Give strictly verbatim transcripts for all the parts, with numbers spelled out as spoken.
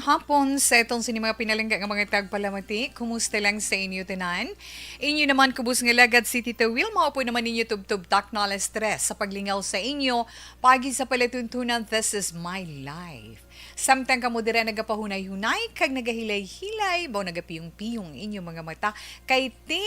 Hapon sa itong sini mga pinalangga nga mga tagpalamati. Kumusta lang sa inyo tanan? Inyo naman kubos nga lagad si Tita Wilma, upo naman ninyo tubtob takna alas tres sa paglingaw sa inyo. Pagi sa palatuntunan, this is my life. Samtang kamo dira nagapahunay-hunay kag nagahilay-hilay, baw nagapiyong-piyong inyong mga mata, kay ti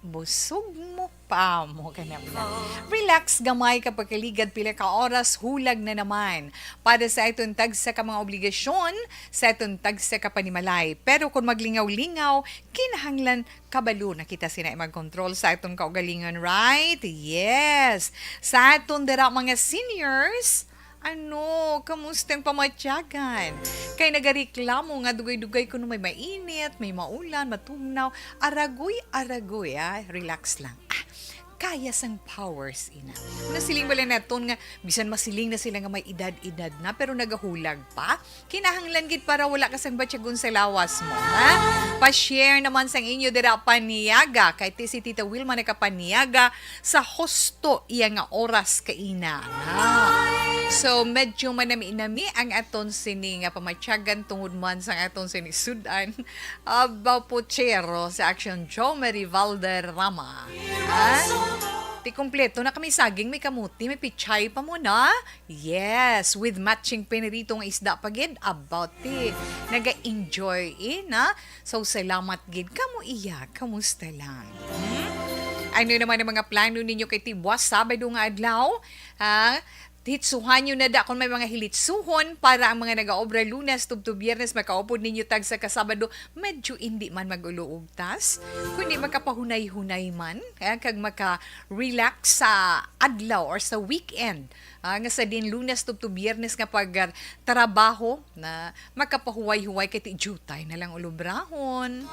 busog mo pa mo ka na pala. Relax gamay ka pagkaligad pila ka oras, hulag na naman. Para sa aton tagsa ka mga obligasyon, sa aton tagsa ka panimalay. Pero kung maglingaw-lingaw, kinahanglan kabalo na kita sina mag-control sa aton kaugalingon, right? Yes. Sa aton dira mga seniors, ano, kamusta ang pamatyagan? Kay nagareklamo nga dugay-dugay kuno may mainit, may maulan, matugnaw, aragoy, aragoy, ah, relax lang. Ah, kaya sang powers ina. Nasiling bala naton nga bisan masiling na sila nga may edad-edad na pero nagahulag pa. Kinahanglan gid para wala ka sang batyagon sa lawas mo, ha? Pa-share naman sang inyo dira paniyaga kay ti si Tita Wilma nakapaniyaga sa husto iya nga oras kaina. Ha? So, medyo manami-nami ang aton sini nga pamatyagan tungod man sang aton sini sudan. Aba, puchero sa action, Jo Mary Valderrama. Ha? Ti kompleto na kami, saging, may kamuti, may pichay pa mo na. Yes, with matching pinirito nga isda pa gid. About ti naga-enjoy, eh, na? So, salamat gid. Kamo iya, kamusta lang? Hmm? Ano naman ang mga plano ninyo kay ti buwas Sabado nga adlaw? Ha? Hitsuhan nyo na da kung may mga hilitsuhon para ang mga nagaobra Lunes tubtob Biyernes makaupod ninyo tagsa ka Sabado, medyo hindi man mag-ulo ugtas, kundi makapahunay-hunay man, eh, kag maka-relax sa adlaw or sa weekend, ah, nga sa din Lunes tubtob Biyernes nga pag, ah, trabaho na makapahuway-huway kay ti jutay na lang ulobrahon.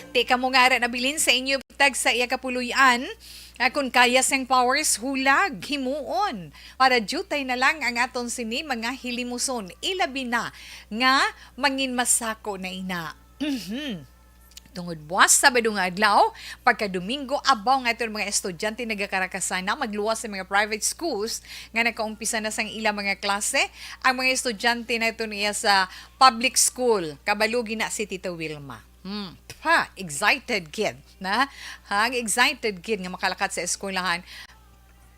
Ti kamo nga ara nabilin sa inyo tagsa iya kapuloy-an, ah, kun kaya sang powers, hulag, himuon. Para jutay na lang ang aton sini mga hilimuson, ilabi na nga mangin masako na ina. Mhm. Tungod buwas Sabado nga adlaw, pagka Domingo, abaw nga aton mga estudyante nagakarakasan na magluwas sa mga private schools nga nakaumpisa na sang ilang mga klase. Ang mga estudyante naton iya sa public school, kabalo gid na si Tita Wilma. Hmm, pa, excited gid na. Ha, excited gid nga makalakat sa eskwelahan.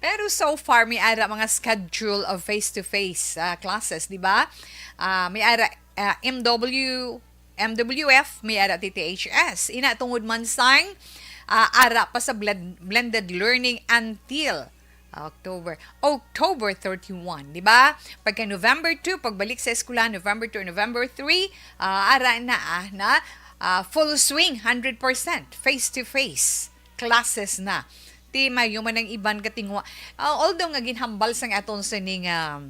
Pero so far, may ara mga schedule of face-to-face, ah, classes, di ba? Ah, may ara, ah, M W, M W F, may ara T T H S. Ina tungod man sang, ah, ara pa sa blend-, blended learning until October, October thirty-one, di ba? Pagka November two, pagbalik sa eskwela, November two or November three, ah, ara na, ah, na, ah, full swing, hundred percent, face-to-face classes na. Ti mayo man ang iban katingwa. Ah, although nga ginhambal sang aton sining, um,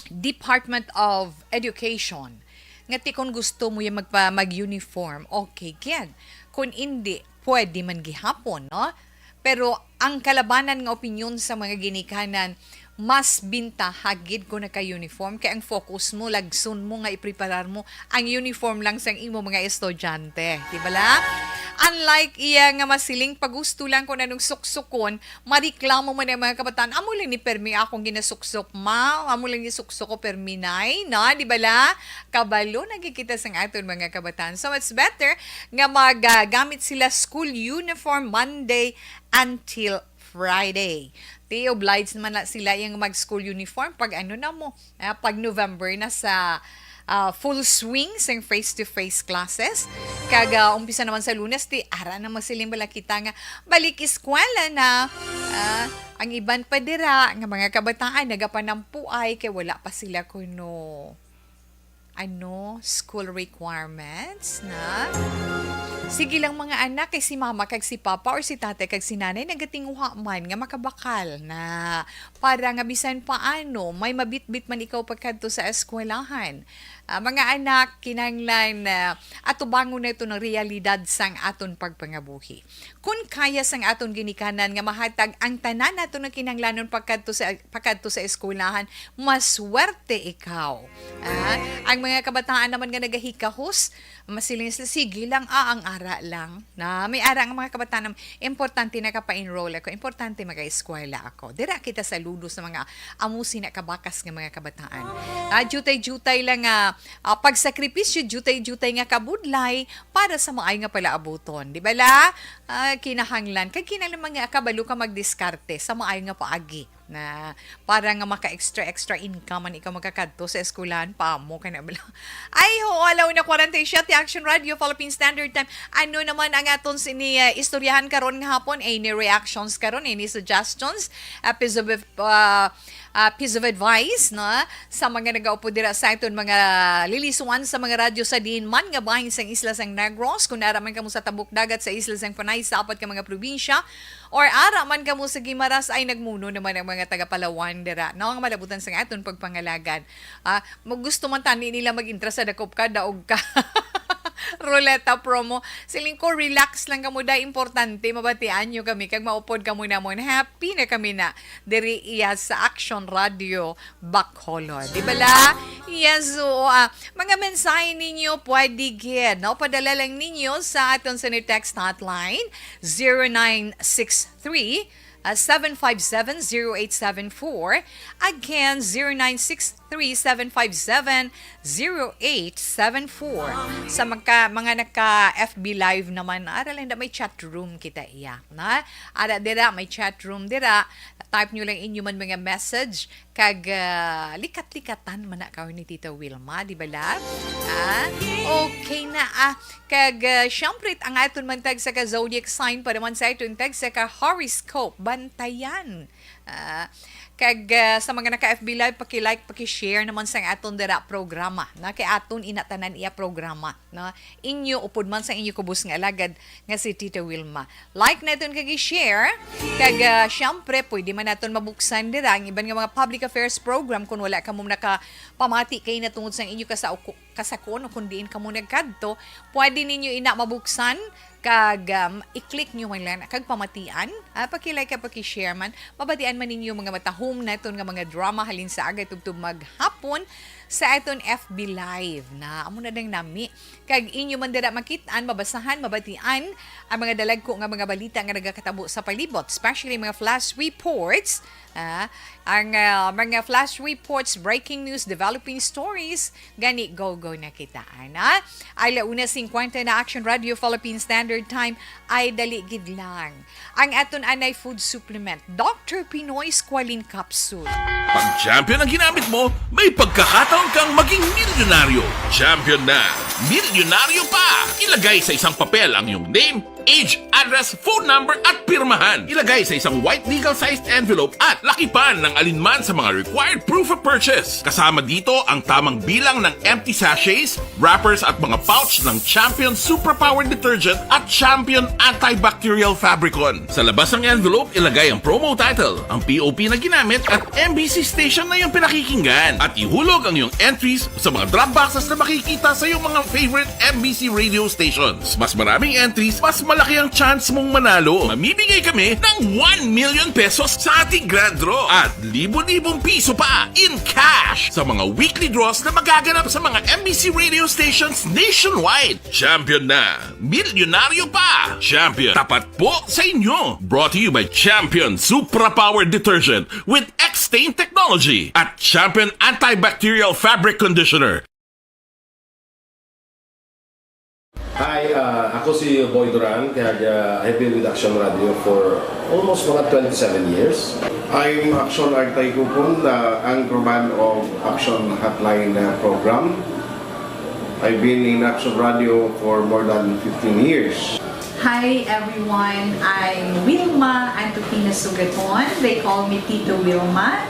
Department of Education, nga ti kon gusto mo yung magpa-, mag-uniform, okay gid. Kung hindi, pwede man gihapon, no? Pero ang kalabanan nga opinyon sa mga ginikanan, mas bintaha gid kung naka-uniform, kay ang focus mo, lagson mo nga ipreparar mo ang uniform lang sang imo mga estudyante, di ba la? Unlike iya nga masiling pagusto lang kung anong suksukon, mareklamo man ang mga kabataan, "Amo lang ni permi akong ginasuksok, ma, amo lang ni suksok ko permi, nay," no? Di ba la? Kabalo na gid kita sang aton mga kabataan. So, it's better nga magamit sila school uniform Monday until Friday. Ti obliged naman na sila yung mag-school uniform pag ano na mo, ah, pag November na sa, ah, full swing sing face-to-face classes. Kag, ah, umpisa naman sa Lunes, ti ara na magsiling bala kita nga balik eskwela na. Ah, ang iban pa dira nga mga kabataan nagapanampuay kay wala pa sila kuno ano, school requirements na. Sige lang, mga anak, kay si mama kag si papa or si tatay kag si nanay nagatinguha man nga makabakal na para nga bisan paano may mabitbit man ikaw pagkadto sa eskwelahan. Ah, mga anak, kinahanglan, ah, atubangon nato ang realidad sang aton pagpangabuhi. Kun kaya sang aton ginikanan nga mahatag ang tanan nato nga kinahanglanon pagkadto sa, pagkadto sa eskwelahan, maswerte ikaw. Ah, ang mga kabataan naman nga nagahikahos, masiling sila, "Sige lang, ah, ang ara lang. Na, may ara nga mga kabataan, importante nakapa-enroll ako, importante maka-eskwela ako. Dira kita saludo sa mga amo sina kabakas nga mga kabataan. Ah, jutay-jutay lang nga, ah, pagsakripisyo, jutay-jutay nga kabudlay para sa maay nga palaabuton. Di ba la? Ah, kinahanglan. Kag kinahanglan mga kabalo ka magdiskarte sa maay nga paagi. Na para nga maka-extra, extra income man ikaw magkakadto sa eskwelahan pa mo, kay na bala. Ay, ho, alaw na forty-seven, Action Radio, Philippine Standard Time. Ano naman ang aton sini, ah, istoryahan karon nga hapon? Any reactions karon? Any suggestions? A piece of, ah, ah, piece of advice, no? Sa mga nagaupo dira sa aton mga lilisuan sa mga radyo sa diin man nga bahin sang isla sang Negros, kung ara man kamo sa tabok dagat sa isla sang Panay, sa apat ka mga probinsya, or ara man kamo sa Guimaras, ay nagmuno naman ang mga taga Palawan dira, no? Ang malabutan sa aton pagpangalagad. Ah, mo gusto man tani nila mag-intra sa dakop ka, daog ka. Ruleta promo. Siling ko, relax lang kamo, day. Importante, mabatian nyo kami. Kag maupod kamo namon. Happy na kami na diri iya sa Action Radio Bacolod. Di ba la? Yes, oo. Ah, mga mensahe ninyo, pwede gid, no? Padala lang ninyo sa aton sa text hotline, zero nine six three, ah, seven five seven, zero eight seven four. Again, zero nine six three, seven five seven, zero eight seven four. Sa magka, mga naka F B Live naman, ara lang da, may chat room kita iya, na? Ara dira, may chat room dira. Type nyo lang inyo man mga message. Kag, ah, likat-likatan man na kayo ni Tita Wilma, di ba la? Ah, okay na, ah. Kag, ah, syempre, ang aton man tag sa ka zodiac sign para man sa aton tag sa ka horoscope. Bantayan. Ah, kag, ah, sa mga naka F B Live, paki-like, paki-share naman sa aton dira programa. Na kay aton ina tanan iya programa, no? Inyo upod man sa inyo kubos nga alagad nga si Tita Wilma. Like naton kag i-share. Kag, ah, syempre, pwede man naton mabuksan dira ang iban nga mga public affairs program kung wala kamo nakapamati kay natungod sa inyo kasa kasakon o kung diin kamo nagkadto, pwede ninyo ina mabuksan kag, um, i-click nyo man lang kag pamatian. Ah, paki-like kag paki-share man. Mabatian man ninyo mga matahom naton nga mga drama halin sa aga tubtob maghapon sa aton F B Live na amo na dang nami. Kag inyo man dira makit-an, mabasahan, mabatian ang mga dalagko nga mga balita nga nagakatabo sa palibot, especially mga flash reports, ah, ang, ah, mga flash reports, breaking news, developing stories, gani go-go na kita, ana. Ay, la una singkwenta na Action Radio Philippine Standard Time, ay dali gid lang. Ang aton anay food supplement, Doctor Pinoy Squalene Capsule. Pag Champion ang ginamit mo, may pagkakataon kang maging milyonaryo. Champion na, milyonaryo pa! Ilagay sa isang papel ang iyong name, age, address, phone number, at pirmahan. Ilagay sa isang white legal-sized envelope at lakipan ng alinman sa mga required proof of purchase. Kasama dito ang tamang bilang ng empty sachets, wrappers, at mga pouch ng Champion Suprapower Detergent at Champion Antibacterial Fabricon. Sa labas ng envelope, ilagay ang promo title, ang P O P na ginamit, at M B C station na iyong pinakikinggan. At ihulog ang iyong entries sa mga drop boxes na makikita sa iyong mga favorite M B C radio stations. Mas maraming entries, mas malaki ang chance mong manalo. Mamimigay kami ng one million pesos sa ating grand draw at libo-libong piso pa in cash sa mga weekly draws na magaganap sa mga M B C radio stations nationwide. Champion na! Milyonaryo pa! Champion, tapat po sa inyo! Brought to you by Champion Supra Power Detergent with X-Stain Technology at Champion Antibacterial Fabric Conditioner. Hi, uh, ako si Boy Duran, kag uh, I've been with Action Radio for almost mga twenty-seven years. I'm Action Artay Kupon, the anchorman of Action Hotline uh, program. I've been in Action Radio for more than fifteen years. Hi everyone, I'm Wilma Antupina Sugaton. They call me Tito Wilma.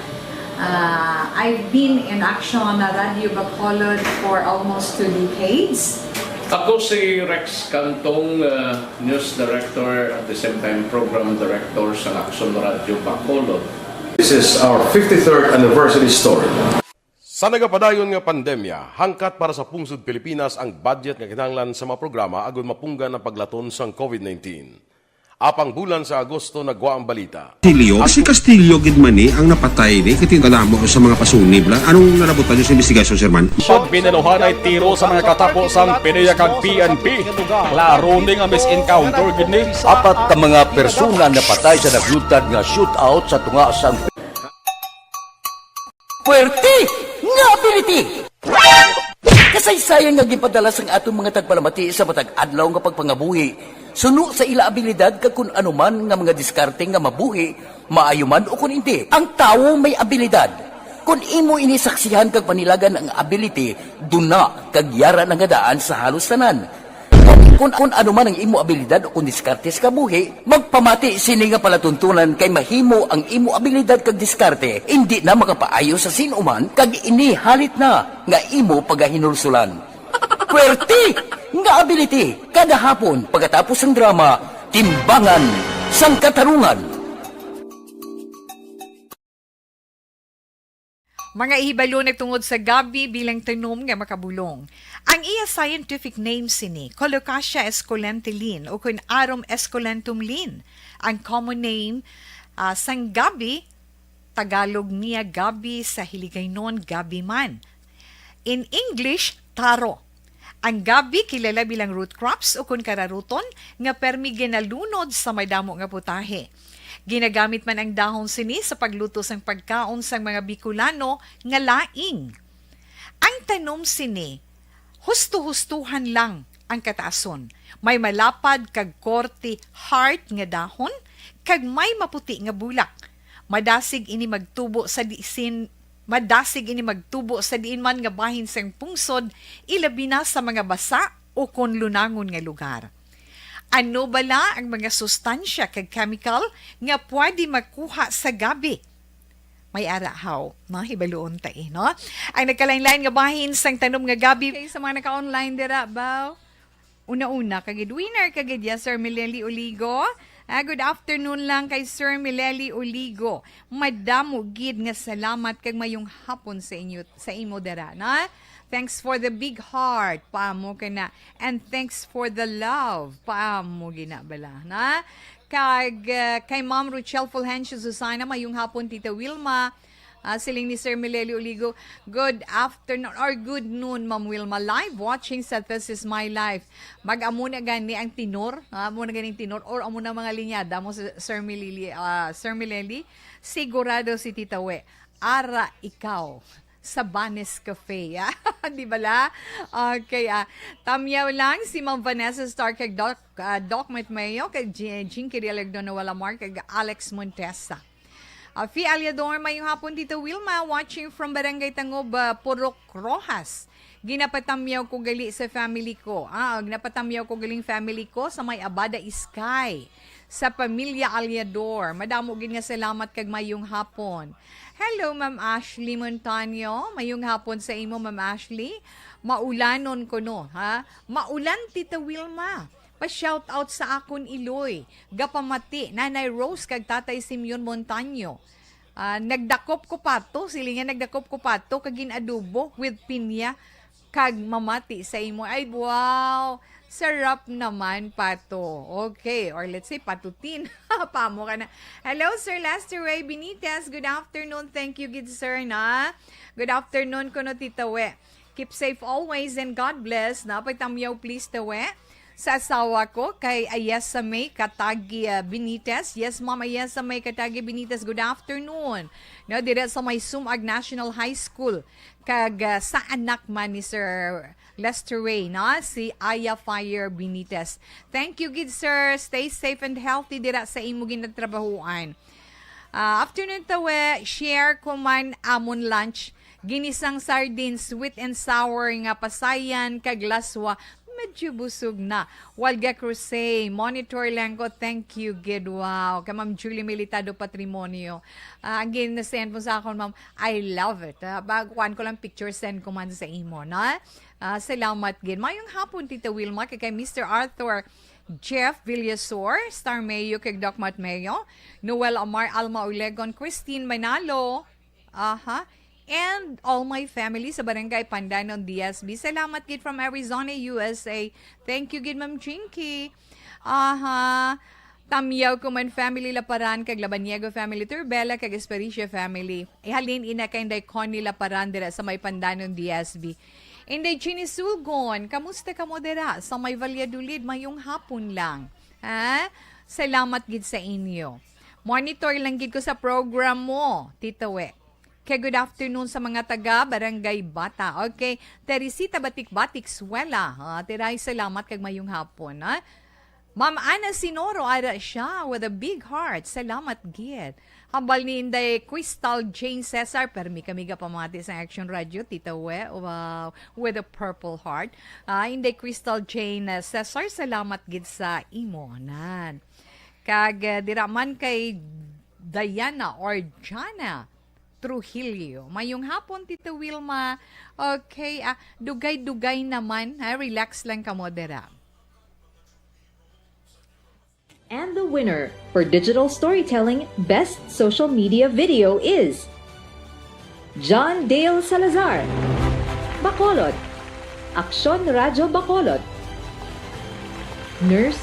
Uh, I've been in Action Radio Bacolod for almost two decades. Ako si Rex Cantong, uh, News Director at the same time Program Director sa Action Radio Bacolod. This is our fifty-third anniversary story. Sa nagapadayon nga pandemya, hangkat para sa pungsod Pilipinas ang budget nga kinahanglan sa mga programa agud mapunggan ang paglaton sang COVID nineteen. Apang bulan sa Agosto nagwa ang balita. Castillo? Si Castillo gid man ni ang napatay ni, kay kadamo sa mga pasunib la. Anong nalabutan niyo sa investigasyon, Sir Man? Pag binaluhanay tiro sa mga katapo sang P D E A kag P N P, klaro ni nga mis-encounter gid ni. Apat ka mga persona napatay sa naglutad nga shootout sa tunga sang Puwerte nga ability! Kasaysayan nga ginpadala sang aton mga tagpalamati sa matag adlaw nga pagpangabuhi suno sa ila abilidad kag kun ano man nga mga diskarte nga mabuhi, maayo man o kun indi. Ang tawo may abilidad. Kun imo ini saksihan kag panilagan ang ability, duna kag yara na nga daan sa halos tanan. Kung, kung ano man ang imo abilidad o kung diskarte sa kabuhi, magpamati sini nga palatuntunan kay mahimo ang imo abilidad kag diskarte indi na makapaayo sa sin-o man kag ini halit na nga imo pagahinulsulan. Puwerte nga ability kada hapon pagkatapos sang drama, Timbangan sang Katarungan. Mga ihibalo nagtungod sa gabi bilang tanom nga makabulong. Ang iya scientific name sini, Colocasia esculenta Linn, o kun Arum esculentum Linn. Ang common name, ah, sang gabi, Tagalog niya gabi, sa Hiligaynon gabi man. In English, taro. Ang gabi kilala bilang root crops o kun kararuton nga permi ginalunod sa madamo nga putahe. Ginagamit man ang dahon sini sa pagluto sang pagkaon sang mga Bicolano nga laing. Ang tanom sini, husto-hustohan lang ang kataason. May malapad kag korte heart nga dahon kag may maputi nga bulak. Madasig ini magtubo sa disin Madasig ini magtubo sa diin man nga bahin sang pungsod, ilabi na sa mga basa o kon lunangon nga lugar. Ano bala ang mga sustansya kag chemical nga pwede makuha sa gabi? May ara haw, no? Hibaluon ta, eh, no? Ang nagkalain-lain nga bahin sang tanom nga gabi. Okay, sa mga naka-online dira, baw? Una-una, kagid winner, kagid ya, Sir Mileli Oligo. Ah, good afternoon lang kay Sir Mileli Oligo. Madamo gid nga salamat kag mayong hapon sa inyo, sa imo dara, na? Thanks for the big heart, paamo ka na. And thanks for the love, paamo gina bala, na? Kag, ah, kay Ma'am Rochelle Fulgencio Susana, mayong hapon, Tita Wilma. Ah, siling ni Sir Mileli Oligo, "Good afternoon or good noon, Ma'am Wilma. Live watching sa This Is My Life." Mag-amo na gani ang tenor, ah, amo na gani ang tenor, or amo na mga linyada mo, Sir, Sir Mileli, ah, Sir Mileli. Sigurado si Tita We, ara ikaw sa Banes Cafe, ah. Di bala? Okay, ah. Tamyaw lang si Ma'am Vanessa Stark kag Doc, ah, Doc Matmeo, kag Ji-, Jinky Realagdo, Noel Amar, kag Alex Montesa. Ah, Fi Aliador, mayong hapon, Tito Wilma, watching from Barangay Tangob, ah, Purok Rojas. Ginapatamyaw ko gali sa family ko. Ah, ginapatamyaw ko galing family ko sa may Abada Iskay. Sa pamilya Aliador, madamo gid nga salamat kag mayong hapon. Hello, Ma'am Ashley Montaño. Mayong hapon sa imo, Ma'am Ashley. Maulanon ko, no, ha? Maulan, Tita Wilma. Pa-shoutout sa akon iloy, gapamati, Nanay Rose kag Tatay Simeon Montaño. Ah, nagdakop ko pato, siling niya, "Nagdakop ko pato kag gin-adobo with pinya kag mamati sa imo." Ay, wow! Sarap naman, pato. Okay, or let's say, patutin. Paamo ka na. Hello, Sir Lester Ray Benitez. Good afternoon. Thank you, good sir, na. Good afternoon, kuno, Tita We. Keep safe always and God bless. Napay tamyaw, please, Tita We. Sa asawa ko, kay Ayesa May Katagi, ah, Benitez. Yes, Ma'am Ayesa May Katagi Benitez, good afternoon. No, dira sa may Sumag National High School. Kag, ah, sa anak man ni Sir Lester Ray, no? Si Aya Fire Benitez. Thank you, gid, sir. Stay safe and healthy dira sa imo ginatrabahuan. Ah, afternoon, Tita We. Share ko man amon lunch. Ginisang sardines, sweet and sour nga pasayan, kag laswa. Medyo busog na. Walga Crusade, monitor lang ko. Thank you, gid. Wow. Kay Ma'am Julie Militado Patrimonio. Ah, ang gin-send mo sa akon, ma'am, I love it. Ah, ba, kuan ko lang picture, send ko man sa imo, na? Ah, salamat, gid. Mayong hapon, Tita Wilma, kay, kay Mister Arthur Jeff Villasor, Star Mayo, kay Doc Mat Mayo, Noel Amar, Alma Olegon, Christine Manalo. Aha. And all my family sa Barangay Pandanon, D S B. Salamat gid from Arizona, U S A. Thank you gid, Ma'am Jinky. Aha. Tamyaw Kuman family Laparan, kag Labaniego family Turbela, kag Espericia family. Ihalin ina kay Inday Connie Laparan dira sa may Pandanon D S B. Inday Chini Sulgon, kamusta kamo dira sa may Valladolid? Mayong hapon lang. Ha? Salamat gid sa inyo. Monitor lang gid ko sa program mo, Tita We. Kay good afternoon sa mga taga Barangay Bata. Okay, Teresita Batik-Batik Suela. Ha? Tiray salamat kag mayong hapon, ha? Ma'am Ana Sinoro, ara siya with a big heart. Salamat gid. Hambal ni Inday Crystal Jane Cesar, permi kami gapamati sa Action Radio, Tita We, wow, with a purple heart. Ah, Inday Crystal Jane, uh, Cesar, salamat gid sa imo, nan. Kag, uh, dira man kay Diana or Jana Trujillo. Mayong hapon, Tita Wilma. Okay, ah, dugay-dugay naman, ha? Relax lang kamo dira. And the winner for digital storytelling best social media video is John Dale Salazar, Bacolod, Aksyon Radyo Bacolod, Nurse,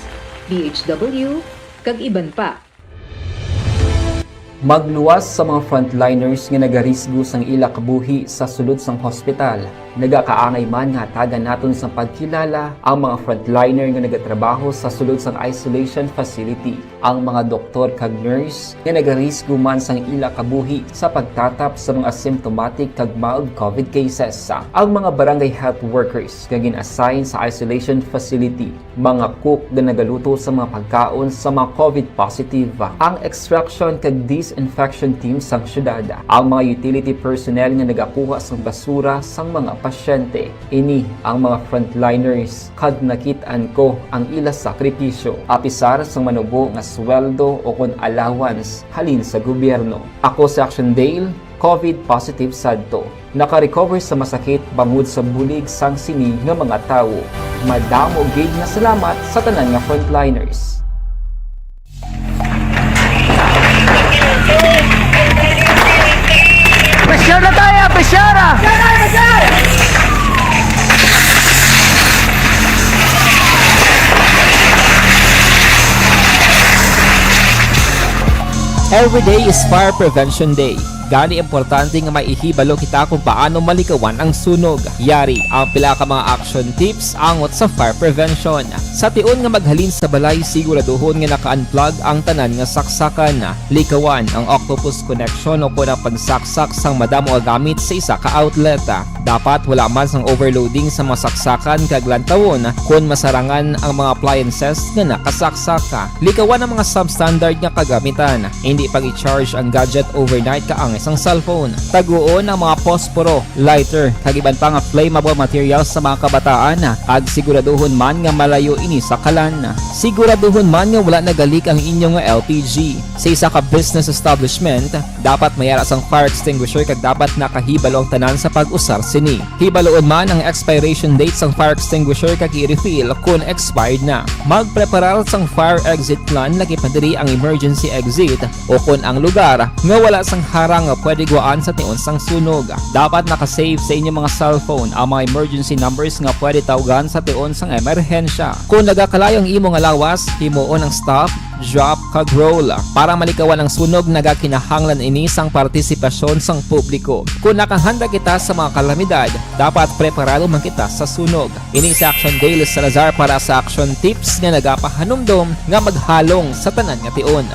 B H W, kag iban pa. Magluwas sa mga frontliners nga nagarisgo sang ila kabuhi sa sulod sang hospital. Nagakaangay man nga hatagan naton sang pagkilala ang mga frontliner nga nagatrabaho sa sulod sang isolation facility, ang mga doktor kag nurse nga nagarisgo man sang ila kabuhi sa pagtatap sa mga asymptomatic kag mild COVID cases, ang mga barangay health workers nga gin-assign sa isolation facility, mga cook nga nagaluto sa mga pagkaon sa mga COVID positive, ang extraction kag disinfection team sang syudad, ang mga utility personnel nga nagakuha sang basura sang mga pasyente. Ini ang mga frontliners, kag nakit-an ko ang ila sakripisyo, apisar sang manubo nga sweldo o kon allowance halin sa gobyerno. Ako si Action Dale, COVID positive sadto. Naka-recover sa masakit bangod sa bulig sang sini nga mga tawo. Madamo gid nga salamat sa tanan nga frontliners. Pressure na tayo! Pressure! Every day is Fire Prevention Day. Gani, importante nga may ihibalo kita kung paano malikawan ang sunog. Yari ang pila ka mga action tips angot sa fire prevention. Sa tion nga maghalin sa balay, siguraduhon nga naka-unplug ang tanan nga saksakan. Likawan ang octopus connection o kon ang pagsaksak sang madamo nga gamit sa isa ka outlet. Dapat wala man sang overloading sa mga saksakan kag lantawon kon masarangan ang mga appliances nga nakasaksak. Likawan ang mga substandard nga kagamitan. Indi pag-i-charge ang gadget overnight kaangay sang cellphone. Taguon ang mga posporo, lighter, kag iban pa nga flammable materials sa mga kabataan, kag siguraduhon man nga malayo ini sa kalan. Siguraduhon man nga wala nagalik ang inyo nga L P G. Sa isa ka business establishment, dapat may ara sang fire extinguisher kag dapat nakahibalo ang tanan sa pag-usar sini. Hibaloon man ang expiration date sang fire extinguisher kag i-refill kon expired na. Magpreparar sang fire exit plan, lakip na diri ang emergency exit o kon ang lugar nga wala sang harang nga pwede guwaan sa tion sang sunog. Dapat naka-save sa inyo mga cellphone ang mga emergency numbers nga pwede tawgan sa tion sang emerhensya. Kon nagakalayo ang imo nga lawas, himuon ang stop, drop, kag roll. Para malikawan ang sunog, nagakinahanglan ini sang partisipasyon sang publiko. Kon nakahanda kita sa mga kalamidad, dapat preparado man kita sa sunog. Ini si Action Dale Salazar para sa Action Tips nga nagapahanumdom nga maghalong sa tanan nga tion.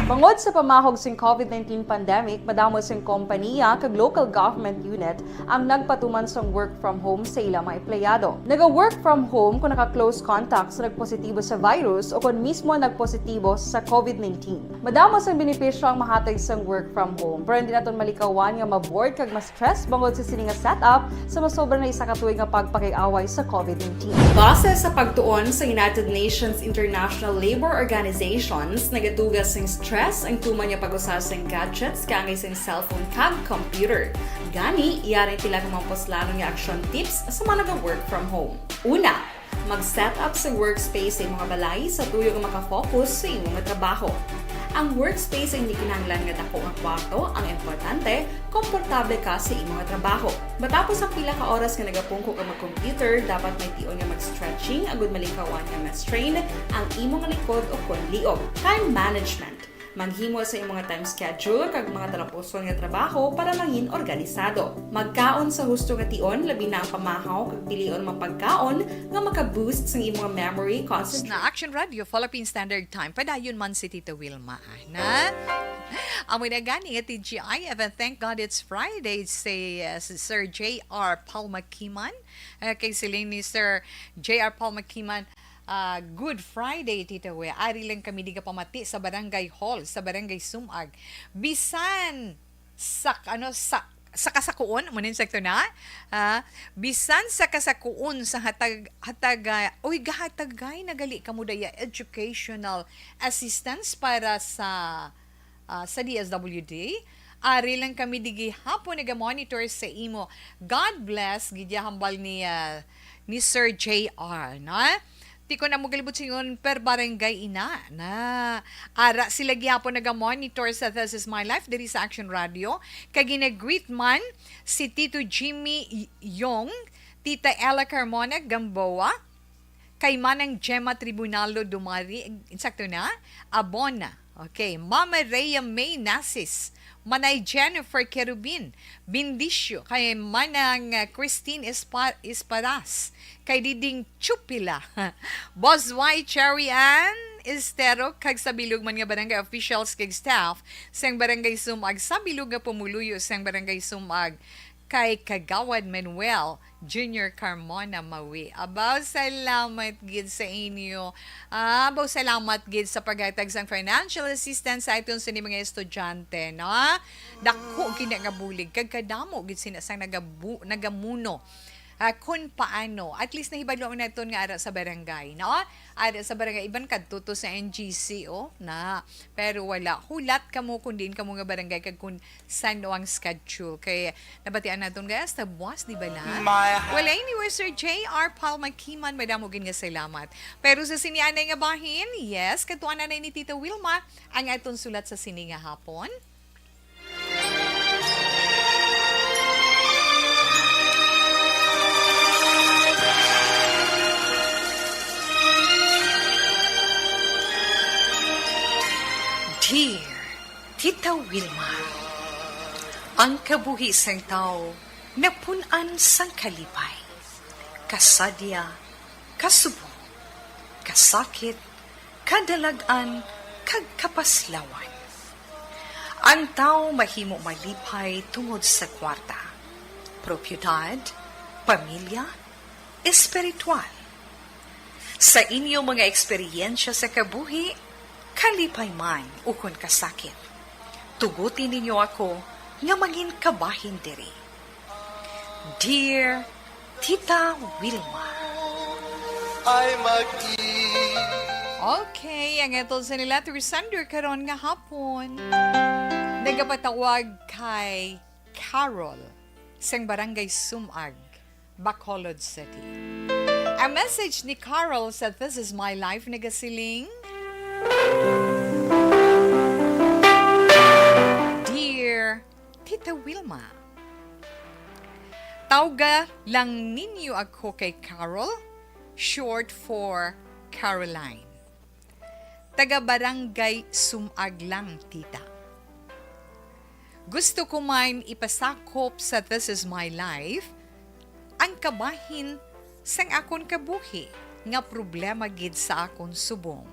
Bangod sa pamahog sing COVID nineteen pandemic, madamo sing kompaniya kag local government unit ang nagpatuman sang work from home sa ila mga empleyado. Naga-work from home kung naka-close contact sa nagpositibo sa virus o kung mismo nagpositibo sa COVID nineteen. Madamo sang benepisyo ang mahatag sang work from home, pero hindi naton malikawan nga ma-bored kag ma-stress bangod sa sini nga setup sa masobra na isa ka tuig nga pagpakig-away sa COVID nineteen. Base sa pagtuon sa United Nations International Labour Organizations, nagaduga sing stress ang tuman nga pag-usa sing gadgets kaangay sing cellphone kag computer. Gani, yari ang pila ka mga puslanon nga action tips sa mga naga-work from home. Una, mag-set up sa workspace sa imong balay sa tuyo nga makafocus sa imo nga trabaho. Ang workspace ay hindi kinahanglan nga dako nga kwarto, ang importante, Komportable ka sa imo nga trabaho. Matapos ang pila ka oras nga nagapungko ka mag-computer, dapat may tion nga mag-stretching agud malikawan nga ma-strain ang imo nga likod o kon liog. Time management. Maghimo sa imong nga time schedule kag mga talapuson nga trabaho para mangin organisado. Magkaon sa husto nga tion, labi na ang pamahaw kag pilion mga pagkaon nga maka-boost sa imong memory, concentration. Na Action Radio, Philippine Standard Time. Padayon man si Tita Wilma, ah, na. Amo na gani nga T G I F, and thank God it's Friday, si, uh, si Sir J R Palma Kiman. Uh, kay siling ni Sir J R Palma Kiman, uh, "Good Friday, Tita We. Ari lang kami di pamati sa barangay hall, sa barangay Sumag. Bisan sa, ano, sa, sa kasakuon, mo nin sakto na? Ah, bisan sa kasakuon sa hatag, hatag, ah, uy, gahatagay na gali kamo daya educational assistance para sa, ah, sa D S W D. Ari lang kami di gihapon naga-monitor sa imo. God bless," gid ya hambal ni, ah, ni Sir J R, no? Ti kon amo galibot singon per barangay ina na. Ara sila gihapon naga-monitor sa This Is My Life diri sa Action Radio. Kag gina-greet man si Tito Jimmy Y-, Yong, Tita Ella Carmona Gamboa, kay Manang Gemma Tribunalo Dumari, insakto na? Abona. Okay, Mama Rhea May Nasis, Manay Jennifer Kerubin, Bendisyo, kay Manang, uh, Christine Espa-, Esparas, kay Diding Chupila, Boss Y Cherry Ann Estero, kag sa bilog man nga barangay officials kag staff sang Barangay Sumag, sa bilog nga pumuluyo sang Barangay Sumag, kay Kagawad Manuel Junior Carmona Mawi. Abaw, salamat gid sa inyo. Ah, abaw, salamat gid sa paghatag sang financial assistance sa aton sini mga estudyante, no? Dako gid nga bulig, kag kadamo gid sina sang nagabu-, nagamuno. Ah, kun paano, at least nahibalo naton nga ara sa barangay, no? Ara sa barangay, iban kadto to sa N G C, oh, na. Pero wala. Hulat kamo kung diin kamo nga barangay, kag kung san-o ang schedule. Kay nabatian naton, guys, sa buwas, di ba na? My heart. Well, anyway, Sir J R Palma Kiman, madamo gid nga salamat. Pero sa sini anay nga bahin, yes, katuan na ni Tita Wilma ang aton sulat sa sini nga hapon. Dear Tita Wilma, ang kabuhi sang tawo napun-an sang kalipay, kasadya, kasubong, kasakit, kadalag-an, kag kapaslawan. Ang tawo mahimo malipay tungod sa kwarta, propiedad, pamilya, espiritual. Sa inyo mga eksperyensya sa kabuhi, kalipay man ukon kasakit, tuguti ninyo ako nga mangin kabahin diri. Dear Tita Wilma. Ay mag-i- Okay, ang aton sa nila, Sender karon nga hapon. Nagapatawag kay Carol sang Barangay Sumag, Bacolod City. Ang message ni Carol sa This Is My Life nagasiling, Dear Tita Wilma, tawga lang ninyo ako kay Carol, short for Caroline. Taga Barangay Sumag lang, tita. Gusto ko man ipasakop sa This Is My Life ang kabahin sang akon kabuhi nga problema gid sa akon subong.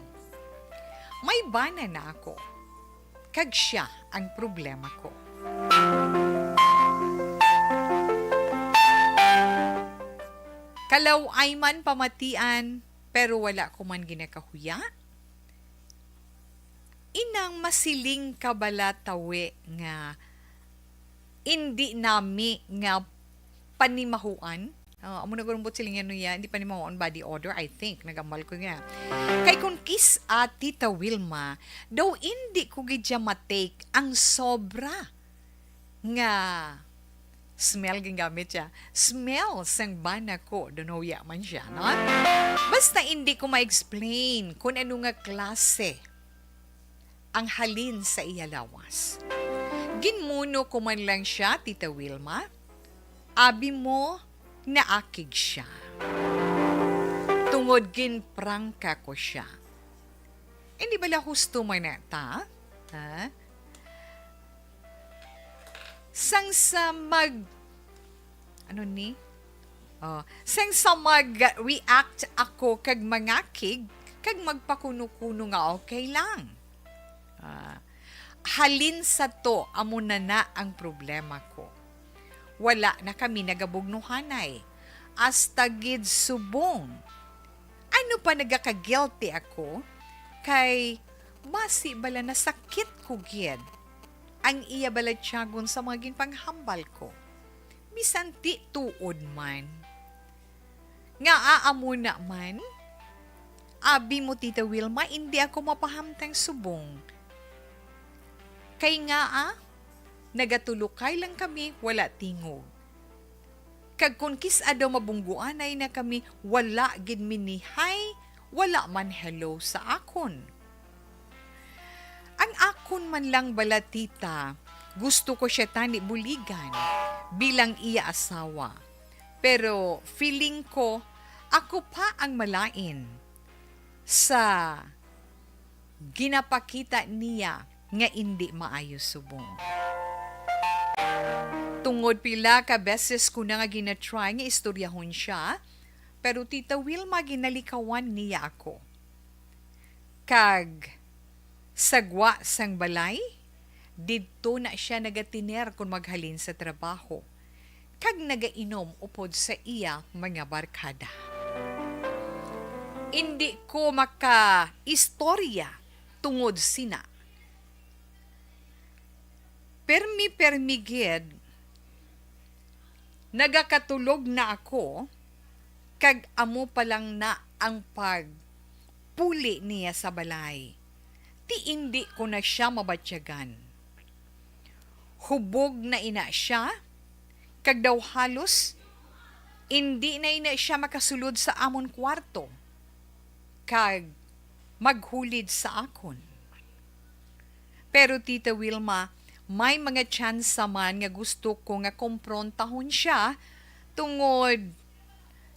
May bana na ako, kag sia ang problema ko. Kalaw-ay man pamatian, pero wala ko man ginakahuya. Inang masiling ka bala tawi nga indi nami nga panimahuan? Ah, amo na gurong buot silingan niya, hindi panimahuan body odor, I think. Nagambal ko nga. Kay kung kis-a, Tita Wilma, daw indi ko gid siya matake ang sobra nga smell, gingamit siya. Smell sang bana ko, dunhuya man siya, no? Basta hindi ko ma-explain kung ano nga klase ang halin sa iya lawas. Ginmuno ko man lang siya, Tita Wilma. Abi mo, naakig siya. Tungod ginprangka ko siya. Hindi bala husto man na ta? Ha? Sang sa mag-, ano ni? Oh, sang sa mag-react ako kag mangakig, kag magpakuno-kuno nga okay lang. Ah, halin sa to, amo na na ang problema ko. Wala na kami nagabugnuhanay. Hasta gid subong. Ano pa nagaka-guilty ako? Kay basi bala nasakit ko gid ang iya balatyagon sa mga ginpanghambal ko. Bisan ti tuod man. Ngaa amo na man? Abi mo, Tita Wilma, indi ako mapahamtang subong. Kay ngaa, nagatulukay lang kami, wala tingog. Kag kon kis-a daw mabungguanay na kami, wala gid mi ni hi, wala man hello sa akon. Ang akon man lang bala, tita, gusto ko siya tani buligan bilang iya asawa. Pero feeling ko, ako pa ang malain sa ginapakita niya nga indi maayo subong. Tungod pila ka beses ko na nga ginatry nga istoryahon siya, pero Tita Wilma, ginalikawan niya ako. Kag sa gwa sang balay, didto na sia nagatiner kon maghalin sa trabaho, kag nagainom upod sa iya mga barkada. Indi ko makaistorya tungod sina. Permi-permi gid, nagakatulog na ako, kag amo pa lang na ang pagpuli niya sa balay. Ti indi ko na sia mabatyagan. Hubog na ina sia, kag daw halos indi na ina sia makasulod sa amon kwarto, kag maghulid sa akon. Pero, Tita Wilma, may mga tsansa man nga gusto ko nga komprontahon sia, tungod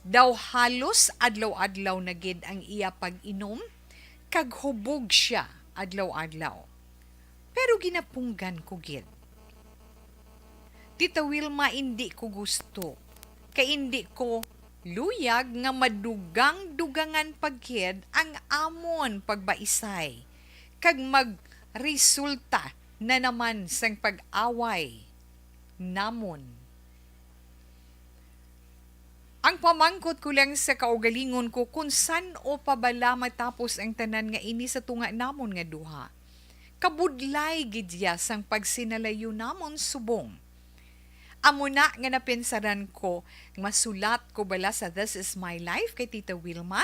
daw halos adlaw-adlaw na gid ang iya pag-inom, kag hubog sia adlaw-adlaw. Pero ginapunggan ko gid. Tita Wilma, indi ko gusto, kay indi ko luyag nga madugang-dugangan pa gid ang amon pagbaisay, kag magresulta na naman sang pag-away namon. Ang pamangkot ko lang sa kaugalingon ko, kon san-o pa bala matapos ang tanan nga ini sa tunga namon nga duha. Kabudlay gid ya sang pagsinalayo namon subong. Amo na nga napinsaran ko, masulat ko bala sa This Is My Life kay Tita Wilma,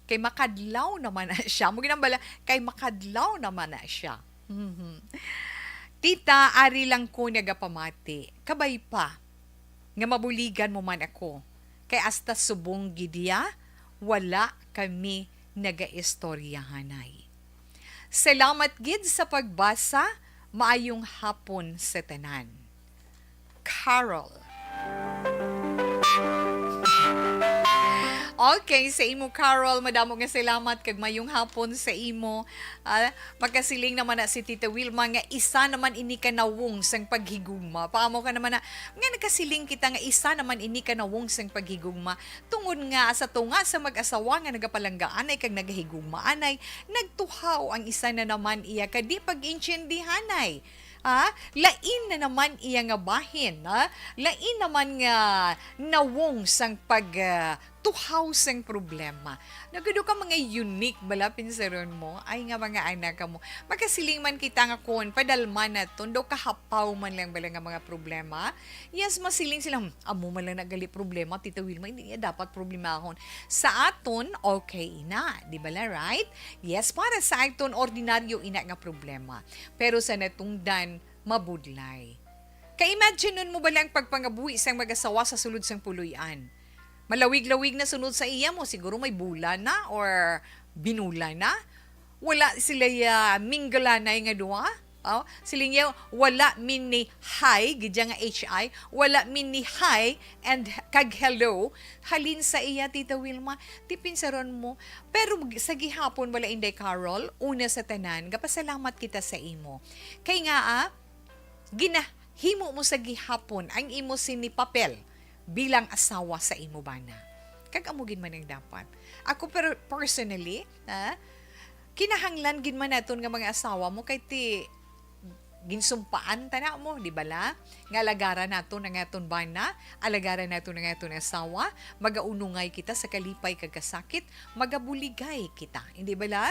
kay makadlaw naman na siya. Mo ginambala, kay makadlaw naman na siya. Mhm. Tita, ari lang ko nagapamati. Kabay pa nga mabuligan mo man ako. Kay hasta subong gid ya, wala kami nagaistoryahanay. Salamat gid sa pagbasa. Maayong hapon sa tanan. Carol. Okay, sa imo, Carol, madamo nga salamat kag mayong hapon sa imo. Ah, makasiling naman na si Tita Wilma nga isa naman ini ka nawong sang paghigugma. Paamo ka naman na, nga nakasiling kita nga isa naman ini ka nawong sang paghigugma. Tungod nga sa tunga sa mag-asawa nga nagapalanggaanay kag nagahigugmaanay, nagtuhaw ang isa na naman iya ka di pag-intindihanay. Ah, lain na naman iya nga bahin, ah. Lain naman nga nawong sang pag, ah, tuhaw sang problema. Nagado ka mga unique bala, pinsaron mo. Ay nga mga anak ka mo. Magkasiling man kita nga kon padalma naton, daw kahapaw man lang bala nga mga problema. Yes, masiling sila, "Hmm, amo man lang nagali problema, Tita Wilma, hindi niya dapat problemahon." Sa aton, okay na, di bala, right? Yes, para sa aton, ordinaryo ina nga problema. Pero sa natungdan, mabudlay. Ka-imagine nun mo bala ang pagpangabuhi sang mag-asawa sa sulod sang puloy-an? Malawig-lawig na sunod sa iya mo, siguro may bola na or binula na. Wala sila ya minggalanay nga duha. Oh, siling niya, wala mean ni hi, gid siya nga H I, wala mean ni hi and kag hello. Halin sa iya, Tita Wilma, ti pinsaron mo. Pero g-, sa gihapon, wala, Inday Carol, una sa tanan, gapasalamat kita sa imo. Kay nga, ah, ginahimo mo sa gihapon ang imo sini papel bilang asawa sa imo bana. Kag amo gid man ang dapat. Ako per-, personally, ha, kinahanglan gid man naton nga mga asawa mo kay ti ginsumpaan ta na mo, di bala? Nga alagaran naton ang aton bana, alagaran naton ang aton asawa, magaunungay kita sa kalipay kag kasakit, magabuligay kita, hindi bala?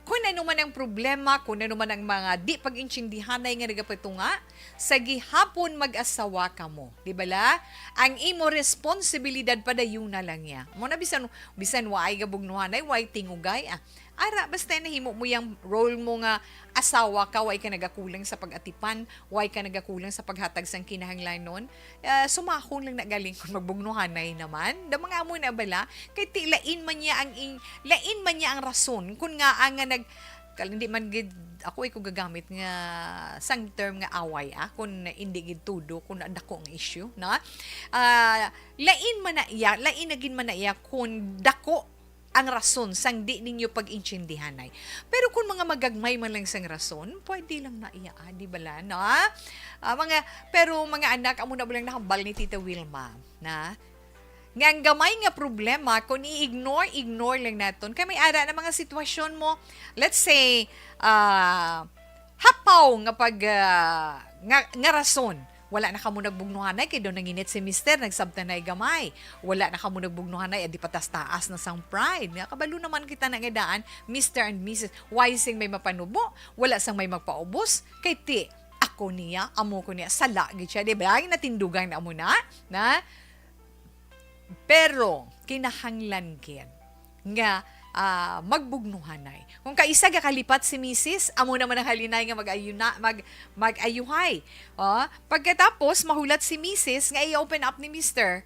Kun ano man ang problema, kun ano man ang mga di pag-intindihanay nga nagapatunga, sa gihapon mag-asawa kamo, di bala? Ang imo responsibilidad padayuna lang niya. Mo na bisan bisan waay gabugnuhanay, way tingugay, ah. Ara, basta nahimo mo yang role mo nga asawa ka, way ka nagakulang sa pag-atipan, way ka nagakulang sa paghatag sang kinahanglanon, ah, sumahon lang na galing kung magbugnuhanay naman. Da mga amo na bala, kay ti lain man niya ang ing-, lain man niya ang rason kun nga ang nga nag-, kal-, hindi man gid ako ay ko gagamit nga sang term nga away, ah, kun hindi gid tudo, kun dako nga issue, no? Ah, lain man na iya, lain na gid man na iya kun dako ang rason sang di ninyo pag-intindihanay. Pero kung mga magagmay man lang sang rason, pwede lang na iya, ah, di bala, no? Ah, mga, pero mga anak, amo na ba lang nahambal ni Tita Wilma, na? Nga ang gamay nga problema, kung i-ignore, ignore lang naton. Kay may ara na mga sitwasyon mo, let's say, ah, hapaw nga pag, ah, nga, nga rason. Wala na kamo nagbugnuhanay kay daw nanginit si mister, nagsabtanay gamay. Wala na kamo nagbugnuhanay, adi patas-taas na sang pride. Nga kabalo naman kita na nga daan, mister and missus, why sing may mapanubo? Wala sang may magpaubos? Kay ti, ako niya, amo ko niya, sala gid siya, di ba? Ay, natindugan na mo na, na? Pero kinahanglan gid nga, ah, magbugnuhanay. Kung kaisa gakalipat si misis, amo naman ang halinay nga mag-ayuna-, mag-, mag-ayuhay. Oh, pagkatapos, mahulat si misis nga i-open up ni mister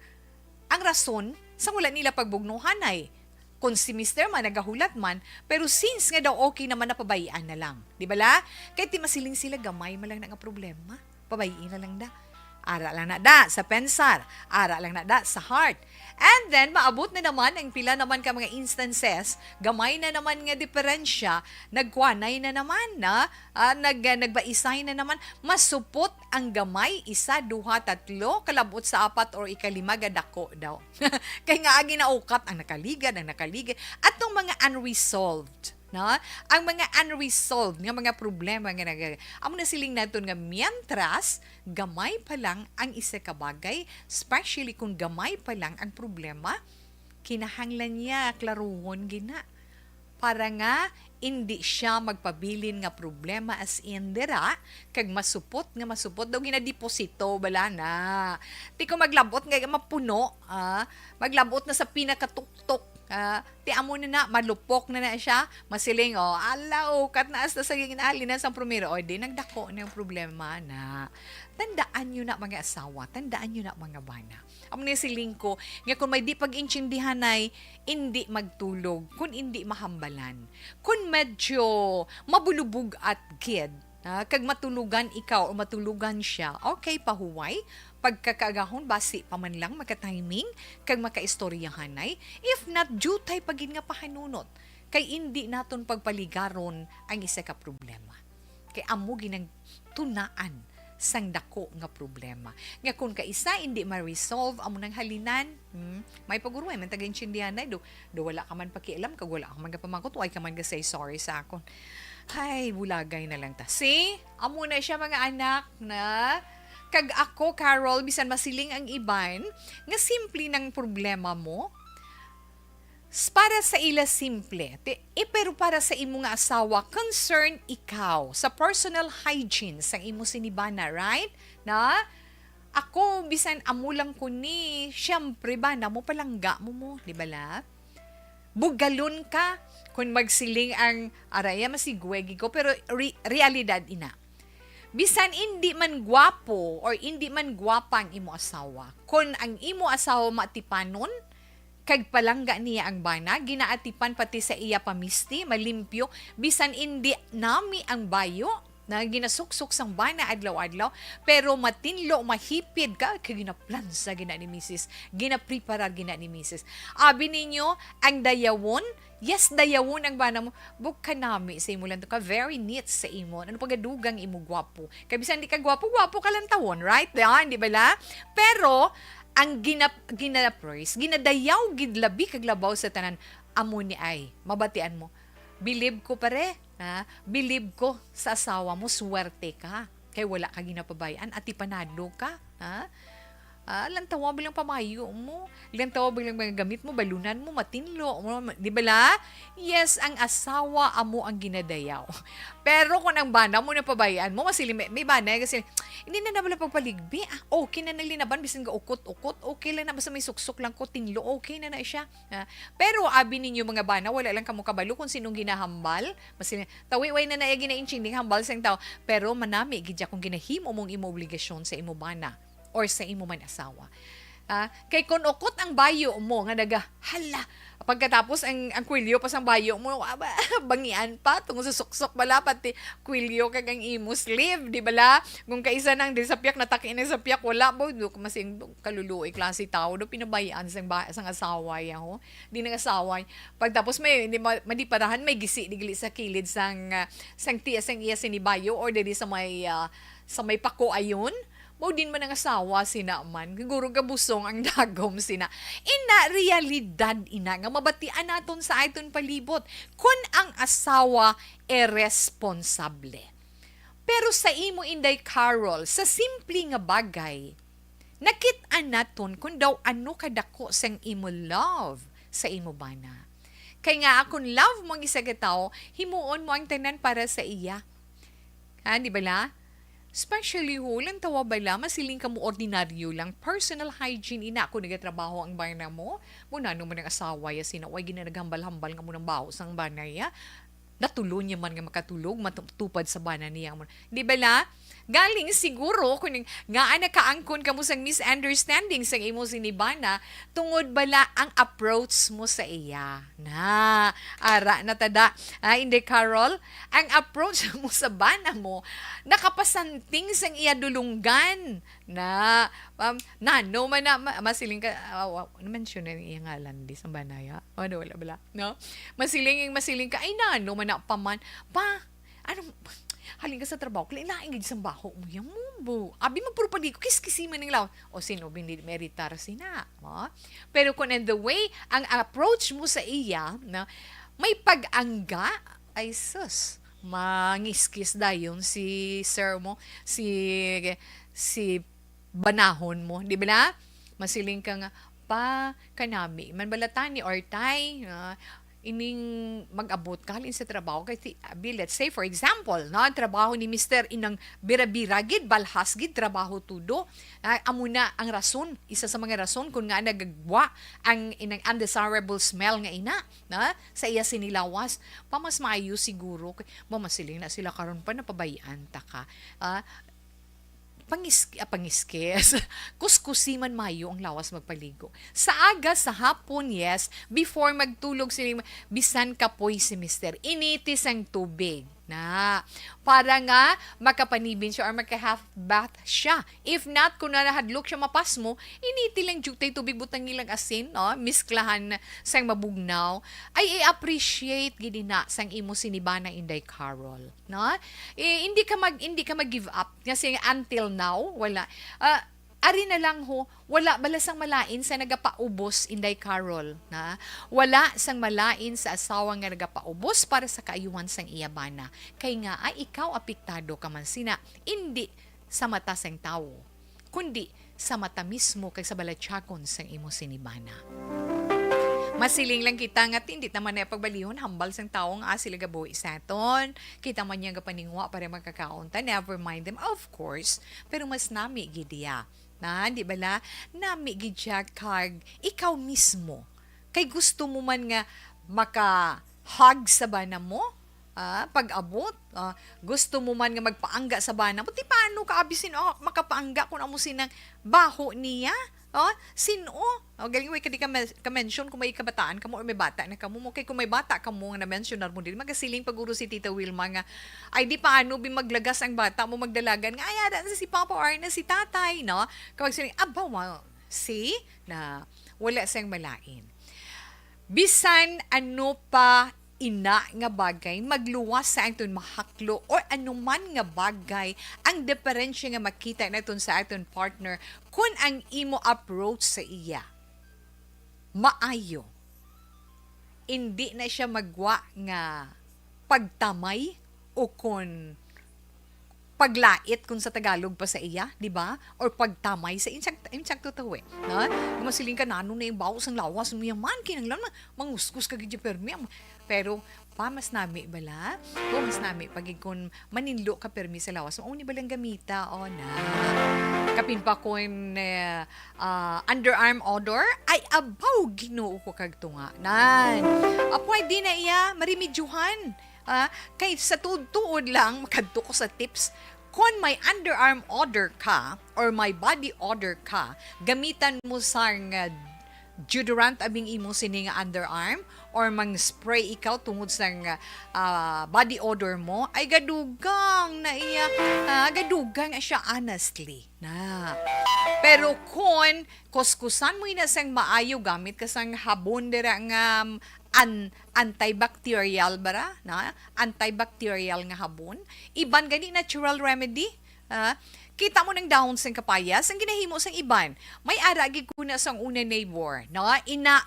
ang rason sa wala nila pagbugnuhanay. Kung si mister man nagahulat man, pero since nga daw okay naman, na pabay-an na lang. Di bala? Kay ti masiling sila, gamay man lang na nga problema. Pabay-i na lang da. Ara lang na da sa pensar, ara lang na da sa heart. And then, maabot na naman ang pila naman ka mga instances, gamay na naman nga diferensya, nagkuanay na naman, na, ah, nag-, nagbaisay na naman, masupot ang gamay, isa, duha, tatlo, kalabot sa apat or ikalima, gadako daw. Kay nga agi naukat ang nakaligad, ang nakaligad, atong mga unresolved. No? Ang mga unresolved nga mga problema nga nag-, amo na siling naton nga mientras gamay pa lang ang isa ka bagay, especially kung gamay pa lang ang problema, kinahanglan niya klaruhon gina para nga indi siya magpabilin nga problema as in dira, kag masupot nga masupot daw ginadeposito bala na. Ti ko maglabot nga mapuno, ah, maglabot na sa pinakatuktok. Ah, ti amo na na, malupok na na siya, masiling, oh, ala, oh, kat na hasta sa ginali na sang primero, oh, di nagdako na yung problema na. Tandaan nyo na, mga asawa, tandaan nyo na, mga bana. Amo na yung siling ko, nga kung may di pag-intindihanay, indi magtulog, kung indi mahambalan. Kung medyo mabulubog at gid, ah, kag matulugan ikaw o matulugan siya, okay, pahuway, pagkakaagahon, basi pa man lang makatiming kag makaistoryahanay. If not, diutay pa gid nga pahanunot, kay indi naton pagpaligaron ang isa ka problema. Kay amo ginang tunaan sang dako nga problema. Nga kung kaisa indi ma-resolve, amo nang halinan, hmm, may paguruhay man taga-intindihan na, do, do wala ka man pakialam, kag wala ka man kapamangkot, why ka man ga-say sorry sa akon. Ay, bulagay na lang ta. See? Amo na siya, mga anak, na. Kag ako, Carol, bisan masiling ang iban, nga simple nang problema mo, s-, para sa ila simple. Ti-, eh, pero para sa imo nga asawa, concern ikaw sa personal hygiene sang imo sinibana, right? Na? Ako, bisan amo lang ko ni, siyempre ba, na mo palangga mo mo, di ba la? Bugalon ka, kung magsiling ang, araya, masigwegi ko, pero re-, realidad ina. Bisan indi man gwapo or indi man gwapa ang imo asawa, kon ang imo asawa maatipanon, kag palangga niya ang bana, ginaatipan pati sa iya pamisti, malimpyo, bisan indi nami ang bayo, na ginasuksok sang bana adlaw-adlaw, pero matinlo, mahipid ka, kay ginaplansa gina ni misis, ginapreparar gina ni misis. Abi ninyo, ang dayawon, yes, dayawon ang bana mo, bug kanami sa imo lang ka, very neat sa imo, ano pa gadugang imo gwapo. Kay bisan di ka gwapo, gwapo ka lang tawon, right? Yan, di ba la? Pero, ang gina-, gina-praise, ginadayaw gid labi kag labaw sa tanan, amo ni ay, mabatian mo. Bilib ko, pare, ha? Bilib ko sa asawa mo, swerte ka. Kay wala ka ginapabay-an, atipanado ka, ha? Ah, lantawa ba lang pamayo mo? Lantawa ba lang mga gamit mo? Balunan mo, matinlo mo, di ba la? Yes, ang asawa amo ang ginadayaw. Pero kung ang bana mo napabayaan mo, masili may, may bana kasi, "Hindi na na wala pagpaligbi. Ah, okay na naglinaban, bisan ga ukot-ukot. Okay lang na, basta may suksok lang ko, tinlo, okay na na siya." Ah, pero abi ninyo mga bana, wala lang kamo kabalo kung sinong ginahambal. Masili, tawi, way na na ginainching, di hambal sang tao. Pero manami gid siya kung ginahimo mong imo obligasyon sa imo bana or sa imo man asawa. Ah, kay kung ukot ang bayo mo nga naga, hala, pagkatapos ang, ang kwelyo pa sang bayo mo, aba, bangian pa, tungod sa suksok bala, pati kwelyo kag ang imo sleeve, di bala? Kung kaisa nang di sapyak, nataki na sapyak, wala ba? Do, masing, kaluluoy klase tao, do, pinabayaan sang, ba, sang asawa, ya, ho? Di nang asawa. Pagtapos may, di ma, madiparahan, may gisi, di gali sa kilid sang, ah, sang tiya, sang iya sinibayo, or diri sa may, ah, sa may pako ayon. Mao din man ang asawa sina man. Siguro gabusong ang dagom sina. Ina, realidad ina nga mabatian naton sa aton palibot kun ang asawa iresponsable. Pero sa imo, Inday Carol, sa simple nga bagay, nakit-an naton kung daw ano kadako sang imo love sa imo bana. Kay nga, kung love mo ang isa ka tawo, himuon mo ang tanan para sa iya. Ha, di bala? Especially ho, lantawa bala, masiling ka mo ordinaryo lang, personal hygiene, ina, ako nagatrabaho ang bana mo, mo nano man ang asawa ya sina, way ginanaghambal-hambal nga mo nang baho sang bana ya. Natulon niya man nga makatulog, matupad sa bana niya mo. Di bala? Galing siguro, kung nga nakaangkon ka mo sang misunderstanding sang imo sinibana, tungod bala ang approach mo sa iya. Na, ara na tada. Ah, hindi, Carol, ang approach mo sa bana mo, nakapasanting sang iya dulunggan. Na, um, nano man na, ma-, masiling ka, ah, wa-, na-mention na ang iya ngalan, di sa bana ya. Ano, wala bala, no? Masiling, masiling ka, ay, nano man na pa man. Pa, anong, halin ka sa trabaho, kalain-lain gid sang baho mo, yan mo, bo. Abi, magpurupadi ko, kiskisi man ang lawas. O, sino, hindi, may ritar sina, mo? Pero kung in the way, ang approach mo sa iya, no, may pag-angga, ay, sus, mangiskis dayon si sir mo, si, si banahon mo, di ba na? Masiling ka nga, "Pa, kanami man bala tani or tay, ah, ining mag-abot ka halin sa trabaho." Kay ti-, abi, let's say, for example, no, ang trabaho ni Mister Inang bira-bira gid, balhas gid, trabaho todo. Ah, amo na ang rason, isa sa mga rason kung nga nagagwa ang inang undesirable smell nga ina, na, sa iya sinilawas. Pa, mas maayo siguro kay mamasiling na sila karon pa napabayaan ta ka. Ah, pangis-, ah, pangiskis. Kuskusi man mayo ang lawas magpaligo. Sa aga, sa hapon, yes. Before magtulog, siling, bisan kapoy si mister, initi sang tubig. Na, para nga makapanibin siya or maka-half bath siya. If not, kung nahadlok siya mapasmo, initi lang jud tay tubig, butangi lang asin, no? Misklahan sang mabugnaw. Ay, i-appreciate gid na sang imo sinibana, Inday Carol, no? Eh, hindi ka mag-, hindi ka mag-give up. Kasi until now, wala. Ah, ari na lang ho, wala bala sang malain sa nagapaubos, Inday Carol, na? Wala sang malain sa asawa nga nagapaubos para sa kaayuhan sang iya bana. Kay nga, ay, ikaw apektado ka man sina, indi sa mata sang tawo, kundi sa mata mismo kag sa balatyagon sang imo sinibana. Masiling lang kita nga tindi ta man na pagbalihon hambal sang tawo nga sila gabuhi sa aton. Kita man niya gapaningwa para makakaon ta, never mind them, of course. Pero mas nami gid iya. Na, di bala? Nami gid siya kag ikaw mismo. Kay gusto mo man nga maka-hug sa bana mo, ah, pag-abot, ah, gusto mo man nga magpaangga sa bana mo, ti paano ka abi sin-, oh, makapaangga kung amo sinang baho niya? Oh, sin-o? Oh, galing, way ka di ka men-, ka-mention kung may kabataan ka mo or may bata na ka mo. Kay kung may bata ka mo nga na-mention na mo, dili magasiling paguro si Tita Wilma nga, "Ay, di paano bi maglagas ang bata mo, magdalagan nga, ay, ada na si Papa or na si Tatay," no? Kapag sila, "Aba, wow, see?" Na, wala siyang malain. Bisan ano pa ina nga bagay, magluwas sa aton mahaklo or anuman nga bagay, ang diferensya nga makita naton sa aton partner, kun ang imo approach sa iya maayo, hindi na siya magwa nga pagtamay o kun paglait kun sa Tagalog pa sa iya, di ba? Or pagtamay sa insyak-, insakto to eh. Na? Kung masiling ka, "Nano na yung baho sang lawas mo yaman, kinanglan ma-, manguskus ka gid permi." Pero pa mas nami bala? O mas nami pag kun maninlo ka permi sa lawas mo. Uni balang gamita, o na. Kapin pa kun, eh, ah, underarm odor, ay abaw, Ginoo ko kag tunga. Nan. Ah, pwede na iya, marimedyuhan. Ah, kay sa tuod-tuod lang, makadto ko sa tips. Kon may underarm odor ka or may body odor ka, gamitan mo sang, ah, deodorant abing imo sini nga underarm or mang spray ikaw tungod sang, ah, body odor mo, ay gadugang na iya, ah, gadugang na siya, honestly. Na. Pero kon kuskusan mo ina sang maayo, gamit ka sang habon dira nga, um, an-, antibacterial bara, na? Antibacterial nga habon. Iban gani natural remedy, ah, kita mo nang dahon sang kapayas, ang ginahimo sang iban. May ara gid ko na sang una neighbor, no? Ina,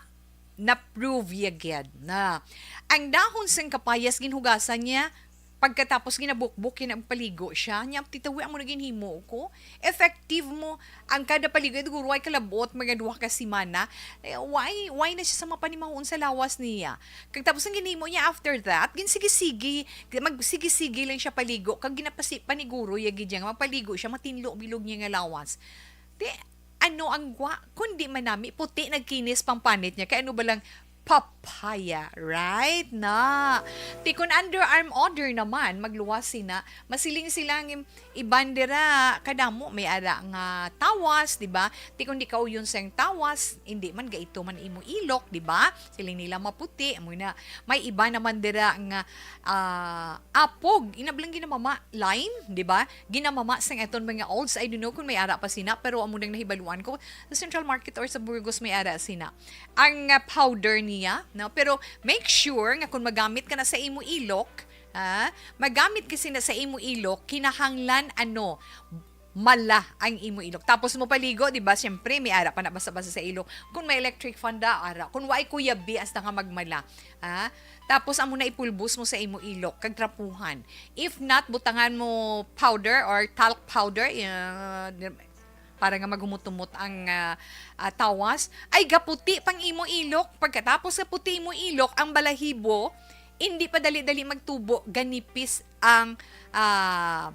na-prove ya gid na ang dahon sang kapayas ginhugasan niya, pagkatapos ginabukbok, ginapaligo siya. Nya, titawi, amo na ginhimo ko. Effective mo ang kada paligo, siguro ay kalabot, mga duha ka semana. Eh, why, why na siya sa mapanimahoon sa lawas niya? Kag tapos ang ginhimo niya after that, ginsigi-sigi, magsigi-sigi lang siya paligo, kag ginapasi-, paniguro ya gid niya nga magpaligo siya, matinlo bilog niya nga lawas. Di, ano ang gwa? Kundi manami, puti nagkinis pang panit niya. Kay ano ba lang, papaya, right? Na. Ti kun underarm odor naman, magluwas sina, masiling sila nga im-, iban dira, kadamo, may ara nga tawas, di ba? Ti kun di kauyon sang tawas, hindi man gaito man imo ilok, di ba? Siling nila maputi, amo na. May iba naman dira nga, ah, apog, inablang ginamama, lime, di ba? Ginamama sang aton mga olds, I don't know kung may ara pa sina, pero amo nang nahibaluan ko, sa Central Market or sa Burgos may ara sina. Ang, ah, powder niya, no? Pero make sure nga kung magamit ka na sa imo ilok, ha, magamit ka sina sa imo ilok, kinahanglan, ano, mala ang imo ilok. Tapos mo paligo, di ba? Siyempre, may ara pa na basa-basa sa ilok. Kung may electric fan da, ara. Kung waay kuyabi, hasta nga magmala. Ha? Tapos, amo na ipulbos mo sa imo ilok, kag trapuhan. If not, butangan mo powder or talc powder, uh, para nga maghumot-humot ang, ah, ah, tawas. Ay, gaputi pang imo ilok. Pagkatapos nga puti imo ilok, ang balahibo, hindi pa dali-dali magtubo, ganipis ang, ah,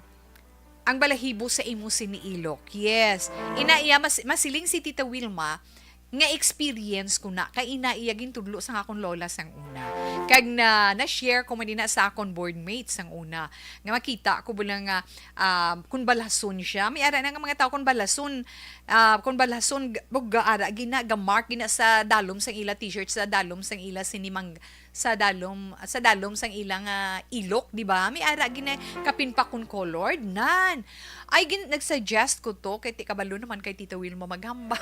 ang balahibo sa imo sini ilok. Yes. Ina iya, mas-, masiling si Tita Wilma, nga experience ko na, kay ina iya gintudlo sang akon lola sang una. Kag na, na-share ko man ina sa akon board mates sang una. Nga makita ko bala nga, ah, kun balason siya. May ara na nga mga tao kun balason, ah, kun balason, g-, bug-, ara gina, ga-mark gina sa dalom sang ila t-shirt, sa dalom sang ila sinimang, sa dalom, sa dalom sang ila nga ilok, di ba? May ara gina kapin pa kun colored. Nan, ay, gin-, nag-suggest ko to kay ti kabalo naman kay Tita Wilma maghamba.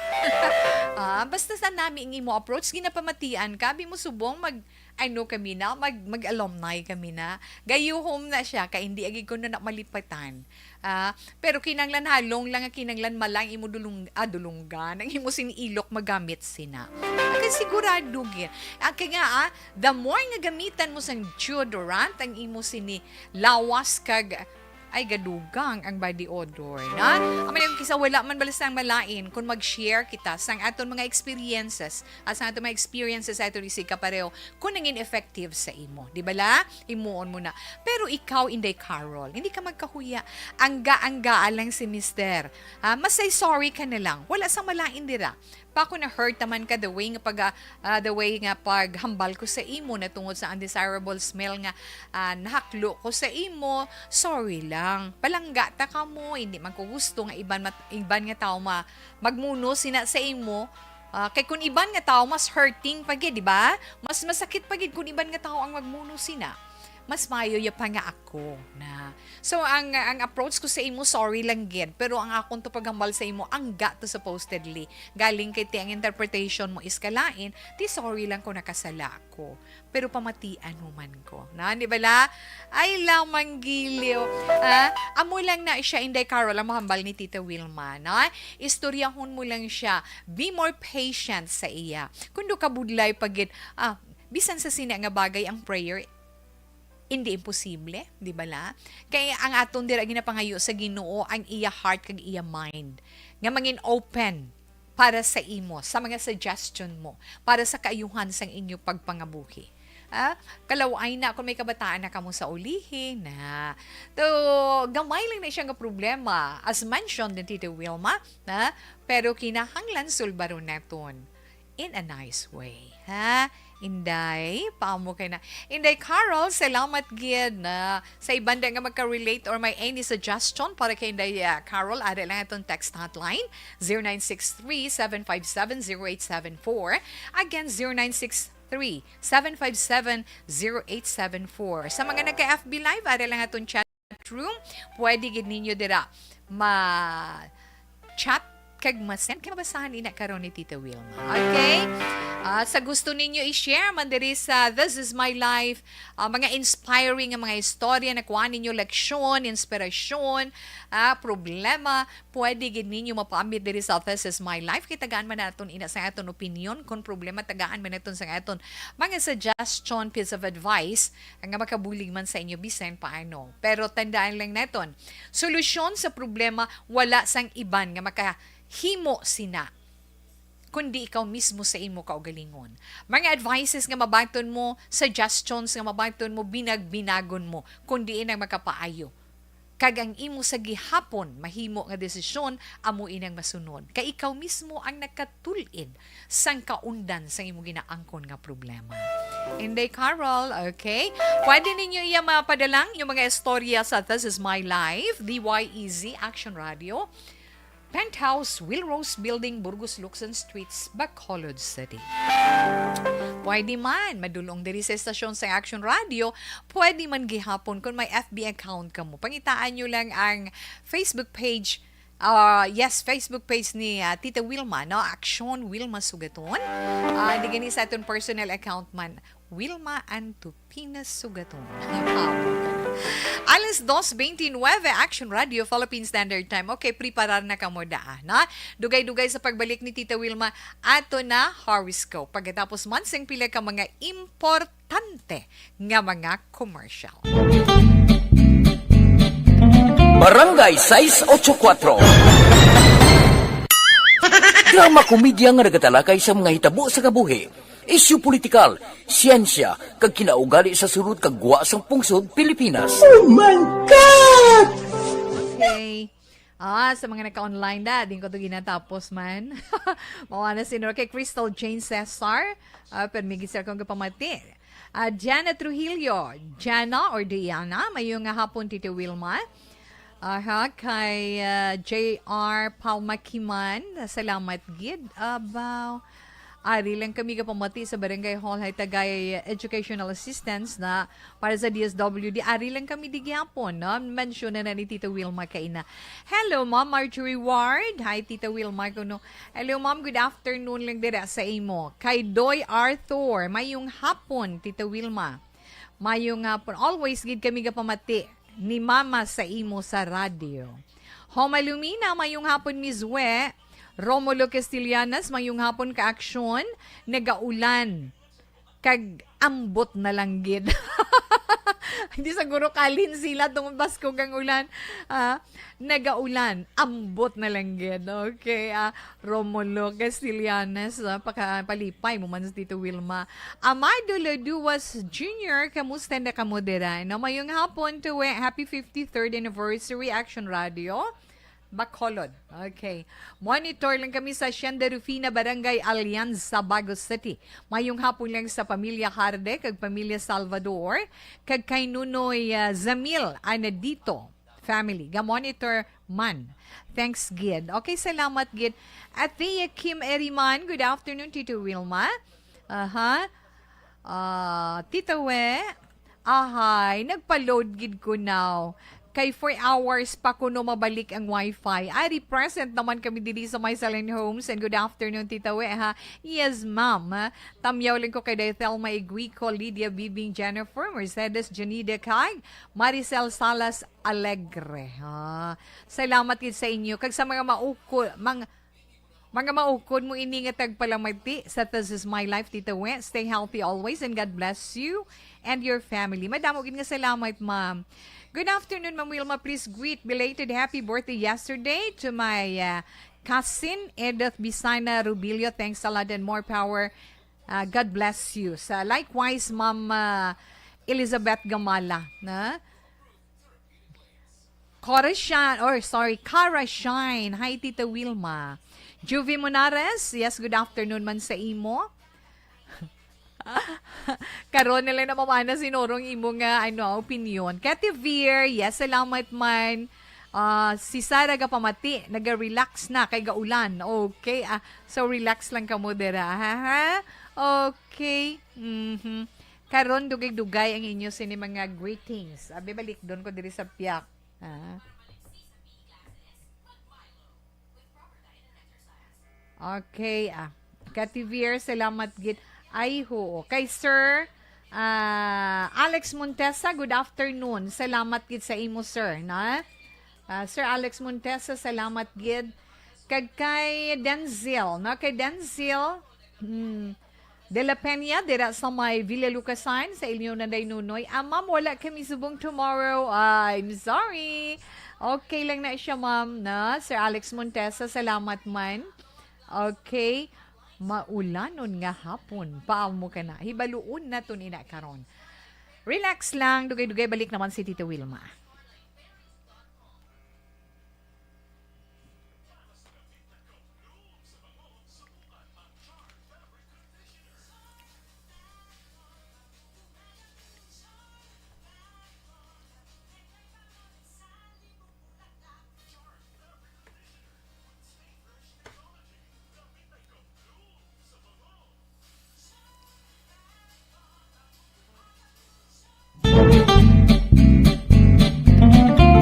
Ah, basta sa nami ang imo approach, ginapamatian ka, abi mo subong mag, ano kami na, mag, mag-alumni kami na. Gayuhom na siya, kay hindi agi ko na, na malipatan. Ah, pero kinanglan halong lang nga kinanglan malang imo dulong-, ah, dulunggan, ang imo sini ilok magamit sina. Kay sigurado gid. Ang kay nga, ah, the more nga gamitan mo sang deodorant ang imo sini lawas kag ay gadugang ang body odor, na? Amo na yung kisa wala man bala sang malain kung mag-share kita sang aton mga experiences at sang aton mga experiences sa aton isig kapareho kung nangin effective sa imo. Di bala? Himuon mo na. Pero ikaw, Inday Carol, hindi ka magkahuya. Angga-angga lang si Mister. Ah, masay sorry ka na lang. Wala sang malain dira. Pa ko na-hurt naman ka the way nga pag, ah, ah, the way nga paghambal ko sa imo na tungod sa undesirable smell nga, ah, nahaklo ko sa imo. Sorry lang. lang. Palangga ta kamo, hindi man ko gusto nga iban mat-, iban nga tawo ma-, magmuno sina sa imo. Ah, kay kun iban nga tawo, mas hurting pa gid, di ba? Mas masakit pa gid kun iban nga tawo ang magmuno sina. Mas maayo ya pa nga ako na. So, ang, ang approach ko sa imo, sorry lang gid. Pero ang akon to paghambal sa imo, angga to supposedly. Galing kay ti ang interpretation mo is kalain, ti sorry lang kung nakasala ako. Pero pamatian mo man ko. Na, di bala? Ay, lamang giliw. Ah, amo lang na siya, Inday Carol, ang mahambal ni Tita Wilma, na? Istoryahon mo lang siya. Be more patient sa iya. Kung do ka budlay pag gid, ah, bisan sa sina nga bagay ang prayer, hindi imposible, di bala? Kay ang aton dira ginapangayo sa Ginoo ang iya heart kag iya mind nga mangin open para sa imo, sa mga suggestion mo, para sa kaayuhan sang inyo pagpangabuhi. Ah, kalaw-ay na kung may kabataan na kamo sa ulihi na. So, gamay lang na siya nga problema, as mentioned ni Tita Wilma, na, pero kinahanglan sulbaron naton in a nice way, ha? Inday, paamo kay na. Inday Carol, salamat gid na sa iban da nga magka-relate or may any suggestion para kay Inday, ah, Carol, ari lang atong text hotline, zero nine six three, seven five seven, zero eight seven four. Again, zero nine six three, seven five seven, zero eight seven four. Sa mga nagka-F B Live, ari lang atong chat room. Pwede gid ninyo dira ma-chat kag ma-send kay mabasahan ina karon ni Tita Wilma. Okay? Ah, sa gusto ninyo i-share man diri sa This Is My Life, ah, mga inspiring nga mga istorya, nakuha ninyo leksyon, inspirasyon, ah, problema, pwede gid ninyo mapaambit diri sa This Is My Life. Kay tagaan man naton ina sa aton opinion, kung problema, tagaan man naton sa aton mga suggestion, piece of advice, nga makabulig man sa inyo bisan paano. Pero tandaan lang naton, solusyon sa problema wala sang iban nga makahimo sina, kundi ikaw mismo sa imo kaugalingon. Mga advices nga mabaton mo, suggestions nga mabaton mo, binag-binagon mo, kundi inang makapaayo. Kag ang imo sa gihapon mahimo nga desisyon amo inang masunod. Kay ikaw mismo ang nakatul-id sang kaundan sang imo ginaangkon nga problema. Inday Carol, okay? Pwede ninyo iya mapadala ang inyong mga istorya sa This Is My Life, D Y E Z Action Radio, Penthouse, Will Rose Building, Burgos, Luksan Streets, Bacolod City. Pwede man madulong diri sa estasyon sa Action Radio, pwede man gihapon kung may F B account kamo. Pangitaan nyo lang ang Facebook page. Ah, yes, Facebook page ni, ah, Tita Wilma, no? Action Wilma Sugaton. Ah, di gani sa aton personal account man, Wilma Antupina Sugaton. Alas dos veintinueve, Action Radio, Philippine Standard Time. Okay, preparar na kamo da, no? Dugay-dugay sa pagbalik ni Tita Wilma, ato na horoscope. Pagkatapos man sing pila ka mga importante nga mga commercial. Barangay sais ocho kuatro. Drama komedya nga nagatalakay sa mga hitabo sa kabuhi, isyu politikal, siyensya, kag kinaugali sa sulod kag gwa sang pungsod Pilipinas. Oh my God! Okay. Ah, sa mga naka-online na, din ko to ginatapos man. Mawa na si Nor kay Crystal Jane Cesar. Ah, permi gid sila kong gapamati. Ah, Jana Trujillo. Jana or Diana, mayo nga hapon, Tito Wilma. Aha, kay ah, J R Palma Kiman, salamat gid. Abaw. Ari lang kami gapamati sa Barangay Hall Haytagay Educational Assistance na para sa D S W D. Ari lang kami di gyapon, no? Mention na, na ni Tita Wilma kaina. Hello, Ma'am Marjorie Ward. Hi, Tita Wilma. Kuno, hello, Ma'am. Good afternoon lang dira sa imo. Kay Doy Arthur, mayong hapon, Tita Wilma. Mayong hapon. Always gid kami gapamati ni Mama sa imo sa radyo. Homa Lumina, mayong hapon, Miss We. Romulo Castellanas, mayong hapon ka aksyon. Nagaulan. Kag ambot na lang gid. Hindi siguro kalin sila tungod baskog ang ulan. Ah, nagaulan, ambot na lang gid. Okay, ah, Romulo Castellanes, ah, paka-, palipay mo man sa Tito Wilma. Amado Laduas Junior, kamusta na kamo dira? No, mayong hapon to, eh. Happy fifty-third anniversary, Action Radio. Bacolod. Okay. Monitor lang kami sa Hacienda Rufina, Barangay Alianza, Bago City. Mayong hapon lang sa pamilya Harde kag pamilya Salvador, kag kay Nunoy, ah, Zamil Anadito. family. Ga-monitor man. Thanks gid. Okay, salamat gid. Athea Kim Eriman, good afternoon, Tito Wilma. Aha. Ah, Tito We, ahay, nagpa-load gid ko now. Kay four hours pa kuno mabalik ang wifi. Ari, present naman kami diri sa My Silent Homes. And good afternoon, Tita We, ha? Yes, ma'am. Tamyaw lang ko kay Day Thelma Iguico, Lydia Bibing, Jennifer, Mercedes, Janida, kag Maricel Salas Alegre. Ha? Salamat gid sa inyo. Kag sa mga mauko, mang, mga maukod mo ini nga tagpalamati sa This Is My Life, Tita We. Stay healthy always and God bless you and your family. Madamo gid nga salamat, ma'am. Good afternoon, Ma'am Wilma. Please greet belated happy birthday yesterday to my, uh, cousin Edith Bisana Rubilio. Thanks a lot and more power. Uh, God bless you. Sa, likewise, Ma'am, uh, Elizabeth Gamala, na? Cora Shine, or sorry, Cara Shine. Hi, Tita Wilma. Juvie Monares, yes, good afternoon man sa imo. Karon na lang namamana, sinurong imo nga, ano, opinion. Cathy Veer, yes, salamat man. Ah, si Sarah gapamati, naga-relax na kay gaulan. Okay, ah, so relax lang kamo dira, ha, ha? Okay. Mhm. Karon, dugay-dugay ang inyo sini mga greetings. Abi, balik doon ko diri sa piyak. Ah. Okay, ah. Kativier, salamat gid. Ay, ho. Kay Sir, ah, Alex Montesa, good afternoon. Salamat gid sa imo, sir, na? Ah, Sir Alex Montesa, salamat gid. Kag kay Denzel, no? Kay Denzel, hmm, De La Peña, dira sa may Villa Lucasan, sa inyo na day Nunoy. Ah, ma'am, wala kami subong tomorrow. I'm sorry. Okay lang na siya, ma'am, na. Sir Alex Montesa, salamat man. Okay. Maulanon nga hapon. Paamo ka na. Hibaluon naton ina karon. Relax lang. Dugay-dugay balik naman si Tita Wilma.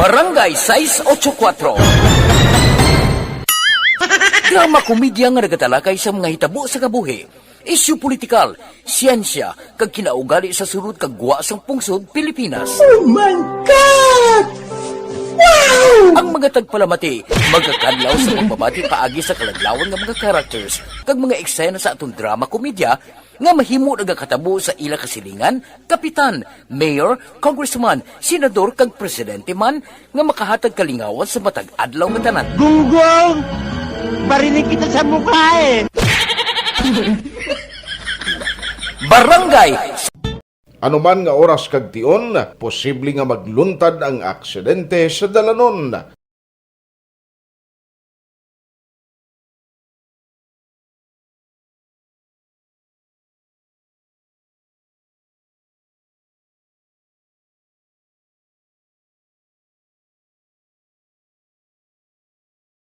Barangay sais ocho kuatro. Drama komedya nga nagatalakay sa mga hitabo sa kabuhi, isyu politikal, siyensya, kag kinaugali sa sulod kag gwa sang pungsod Pilipinas. Oh my God! Wow! Ang mga tagpalamati magakadlaw sa pagbabati paagi sa kaladlawan nga mga characters kag mga eksena sa aton drama komedya nga mahimo nagakatabo sa ila kasilingan, kapitan, mayor, congressman, senador, kag presidente man, nga makahatag kalingawan sa matag adlaw nga tanan. Gunggong! Barinig kita sa mukha, eh! Barangay. Anuman nga oras kag tion, posible nga magluntad ang aksidente sa dalanon.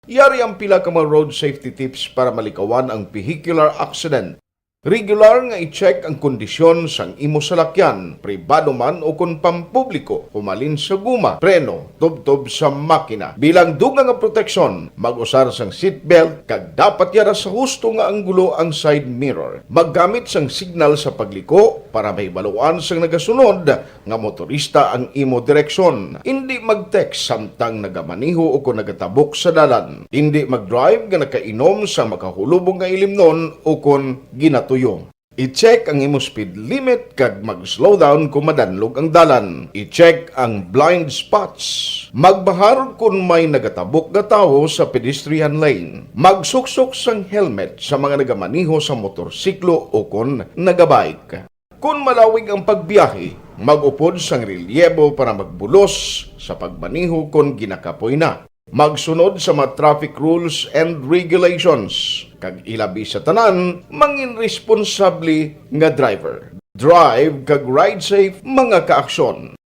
Yari ang pila ka mga road safety tips para malikawan ang vehicular accident. Regular nga i-check ang kondisyon sang imo salakyan, pribado man o kon pampubliko, humalin sa guma, preno, tubtob sa makina. Bilang dugang nga proteksyon, mag-usar sang seatbelt kag dapat yara sa husto nga anggulo ang side mirror. Maggamit sang signal sa pagliko para mahibaluan sang nagasunod nga motorista ang imo direksyon. Indi mag-text samtang nagamaneho o kon nagatabok sa dalan. Indi mag-drive nga nakainom sa makahulubong nga ilimnon o kon ginatuyo. I-check ang imo speed limit kag mag-slow down kon madanlog ang dalan. I-check ang blind spots. Magbahar kon may nagatabok nga tawo sa pedestrian lane. Magsuksok sang helmet sa mga nagamaneho sa motorsiklo o kon nagabike. Kon malawig ang pagbiyahe, mag-upod sang relyebo para magbulos sa pagmaneho kon ginakapoy na. Magsunod sa mga traffic rules and regulations, kag ilabi sa tanan, mangin responsable nga driver. Drive kag ride safe, mga kaaksyon.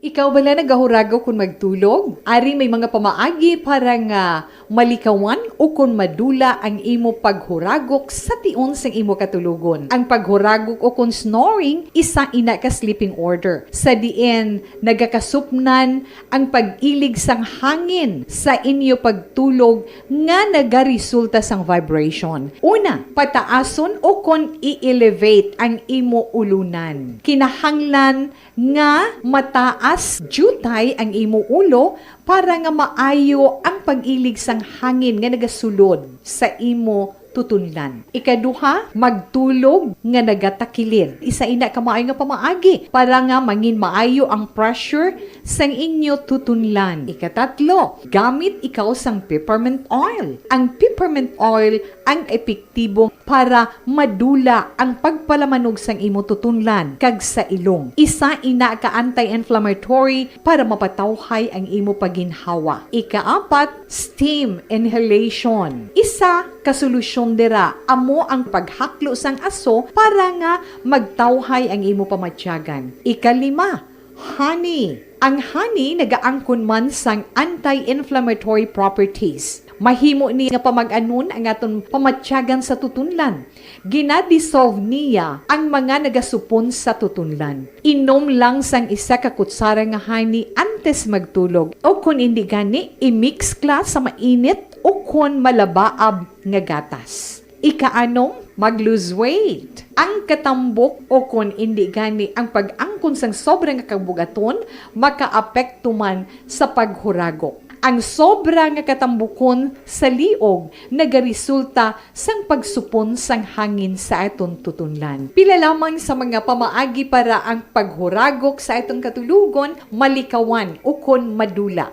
Ikaw bala nagahuragok kon magtulog? Ari may mga pamaagi para nga malikawan o kon madula ang imo paghuragok sa tion sang imo katulogon. Ang paghuragok o kon snoring, isa ina ka sleeping order, sa diin nagakasupnan ang pag-ilig sang hangin sa inyo pagtulog nga nagaresulta sang vibration. Una, pataason o kon i-elevate ang imo ulunan. Kinahanglan nga mataas diutay ang imo ulo para nga maayo ang pag-ilig sang hangin nga nagasulod sa imo tutunlan. Ikaduha, magtulog nga nagatakilid. Isa ina ka maayo nga pamaagi para nga mangin maayo ang pressure sang inyo tutunlan. Ikatatlo, gamit ikaw sang peppermint oil. Ang peppermint oil ang epektibo para madula ang pagpalamanog sang imo tutunlan kag sa ilong. Isa ina ka anti-inflammatory para mapatawhay ang imo pagginhawa. Ikaapat, steam inhalation. Isa ka solusyon dira amo ang paghaklo sang aso para nga magtawhay ang imo pamatyagan. Ikalima, honey. Ang honey nagaangkon man sang anti-inflammatory properties. Mahimo ni nga pamag-anon ang aton pamatyagan sa tutunlan. Gina-dissolve niya ang mga nagasupon sa tutunlan. Inom lang sang isa ka kutsara nga honey antes magtulog, o kon indi gani, i-mix kla sa mainit o kon malabaab nga gatas. Ikaanom, mag-lose weight. Ang katambok o kon indi gani ang pag-angkon sang sobra nga kabugaton makaapekto man sa paghuragok. Ang sobra nga katambukon sa liog nagaresulta sang pagsupon sang hangin sa aton tutunlan. Pila lamang sa mga pamaagi para ang paghuragok sa aton katulogon malikawan ukon madula.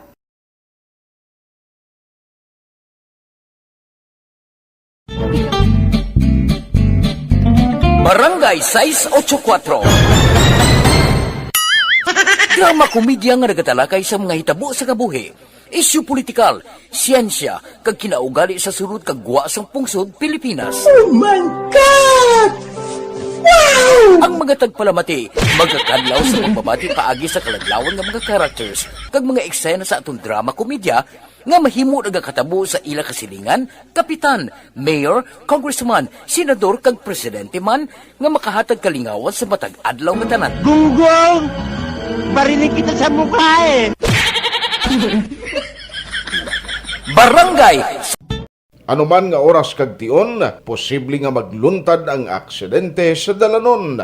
Barangay sais ocho kuwatro. Drama komedya nga nagatalakay sa mga hitabo sa kabuhi, isyu politikal, siyensya, kag kinaugali sa sulod kag gwa sang pungsod Pilipinas. Oh my God! Wow! Ang mga tagpalamati magakadlaw sa pagbabati paagi sa kaladlawan nga mga characters kag mga eksena sa aton drama komedya nga mahimo nagakatabo sa ila kasilingan, kapitan, mayor, congressman, senador, kag presidente man nga makahatag kalingawan sa matag adlaw nga tanan. Gunggong! Barinig kita sa mukha eh! Barangay. Anuman nga oras kag tion, posible nga magluntad ang aksidente sa dalanon.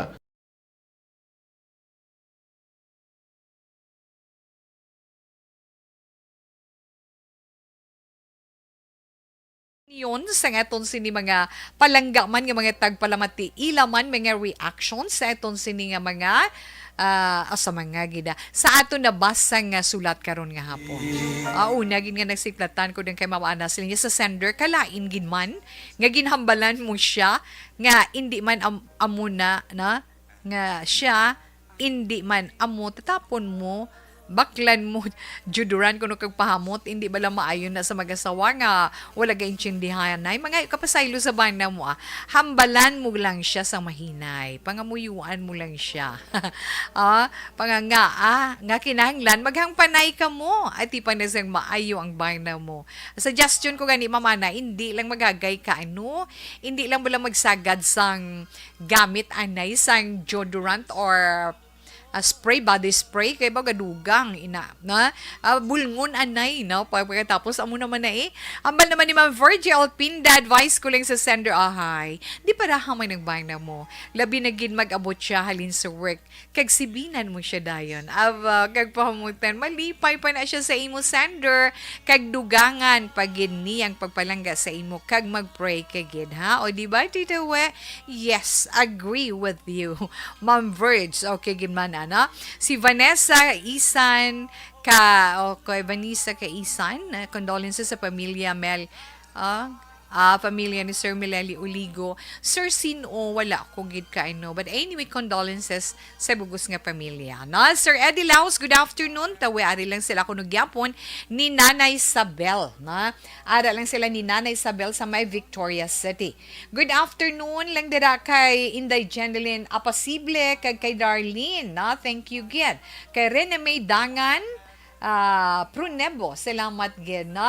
Yon sang aton sini mga palangga man nga mga tagpalamati, ila man mga reaction sa aton sini nga mga, ah, asa man nga gid, ah, sa aton nabasa nga sulat karon nga hapon. Ah, una gid nga nagsiplatan ko din kay Mama Ana, sila niya sa sender, kalain gid man nga ginhambalan mo siya nga indi man am-, amo na, na nga siya, indi man amo, tatapon mo, baklan mo, deodorant kuno kag pahamot, indi bala maayo na sa mag-asawa nga wala gaintindihan. Ay, mga kapasaylo sa bana mo, ah. Hambalan mo lang siya sa mahinay. Pangamuyuan mo lang siya. Ah, panganga, ah, nga kinahanglan, maghangpanay ka mo. At di pa na siyang maayo ang bana mo. Suggestion ko gani, Mama Ana, indi lang maghagay ka, ano? Indi lang bala magsagad sang gamit anay sang deodorant or, ah, spray, body spray, kay ba gadugang, ina, na, ah, bulngon anay, no? Pa-, pagkatapos, amo naman na eh. Ambal naman ni Ma'am Virgie Alpinda, advice ko lang sa sender, ahay. Di pa raha may nagbana mo. Labi na gid mag-abot siya halin sa work. Kag sibinan mo siya dayon. Aba, kag pahamutan, malipay pa na siya sa imo sender. Kag dugangan pa gid niyang pagpalangga sa imo. Kag mag-pray ka gid, ha? O, di ba, Tita We? Yes, agree with you. Ma'am Verge, okay gid man, ano? Si Vanessa Isan ka, okay, Vanessa ka Isan, ah, condolences sa pamilya, Mel. Ah, Ah, pamilya ni Sir Mileli Oligo. Sir, sino? Wala ko gid ka, ano. But anyway, condolences sa bugos nga pamilya. No? Sir Eddie Laos, good afternoon. Tawi, ari lang sila kuno gyapon ni Nanay Isabel. No? Ara lang sila ni Nanay Isabel sa may Victoria City. Good afternoon lang dira kay Inday Jeneline Apasible kag kay Darlene. No? Thank you gid. Kay Rene May Dangan, ah, Prunebo, salamat gid. No?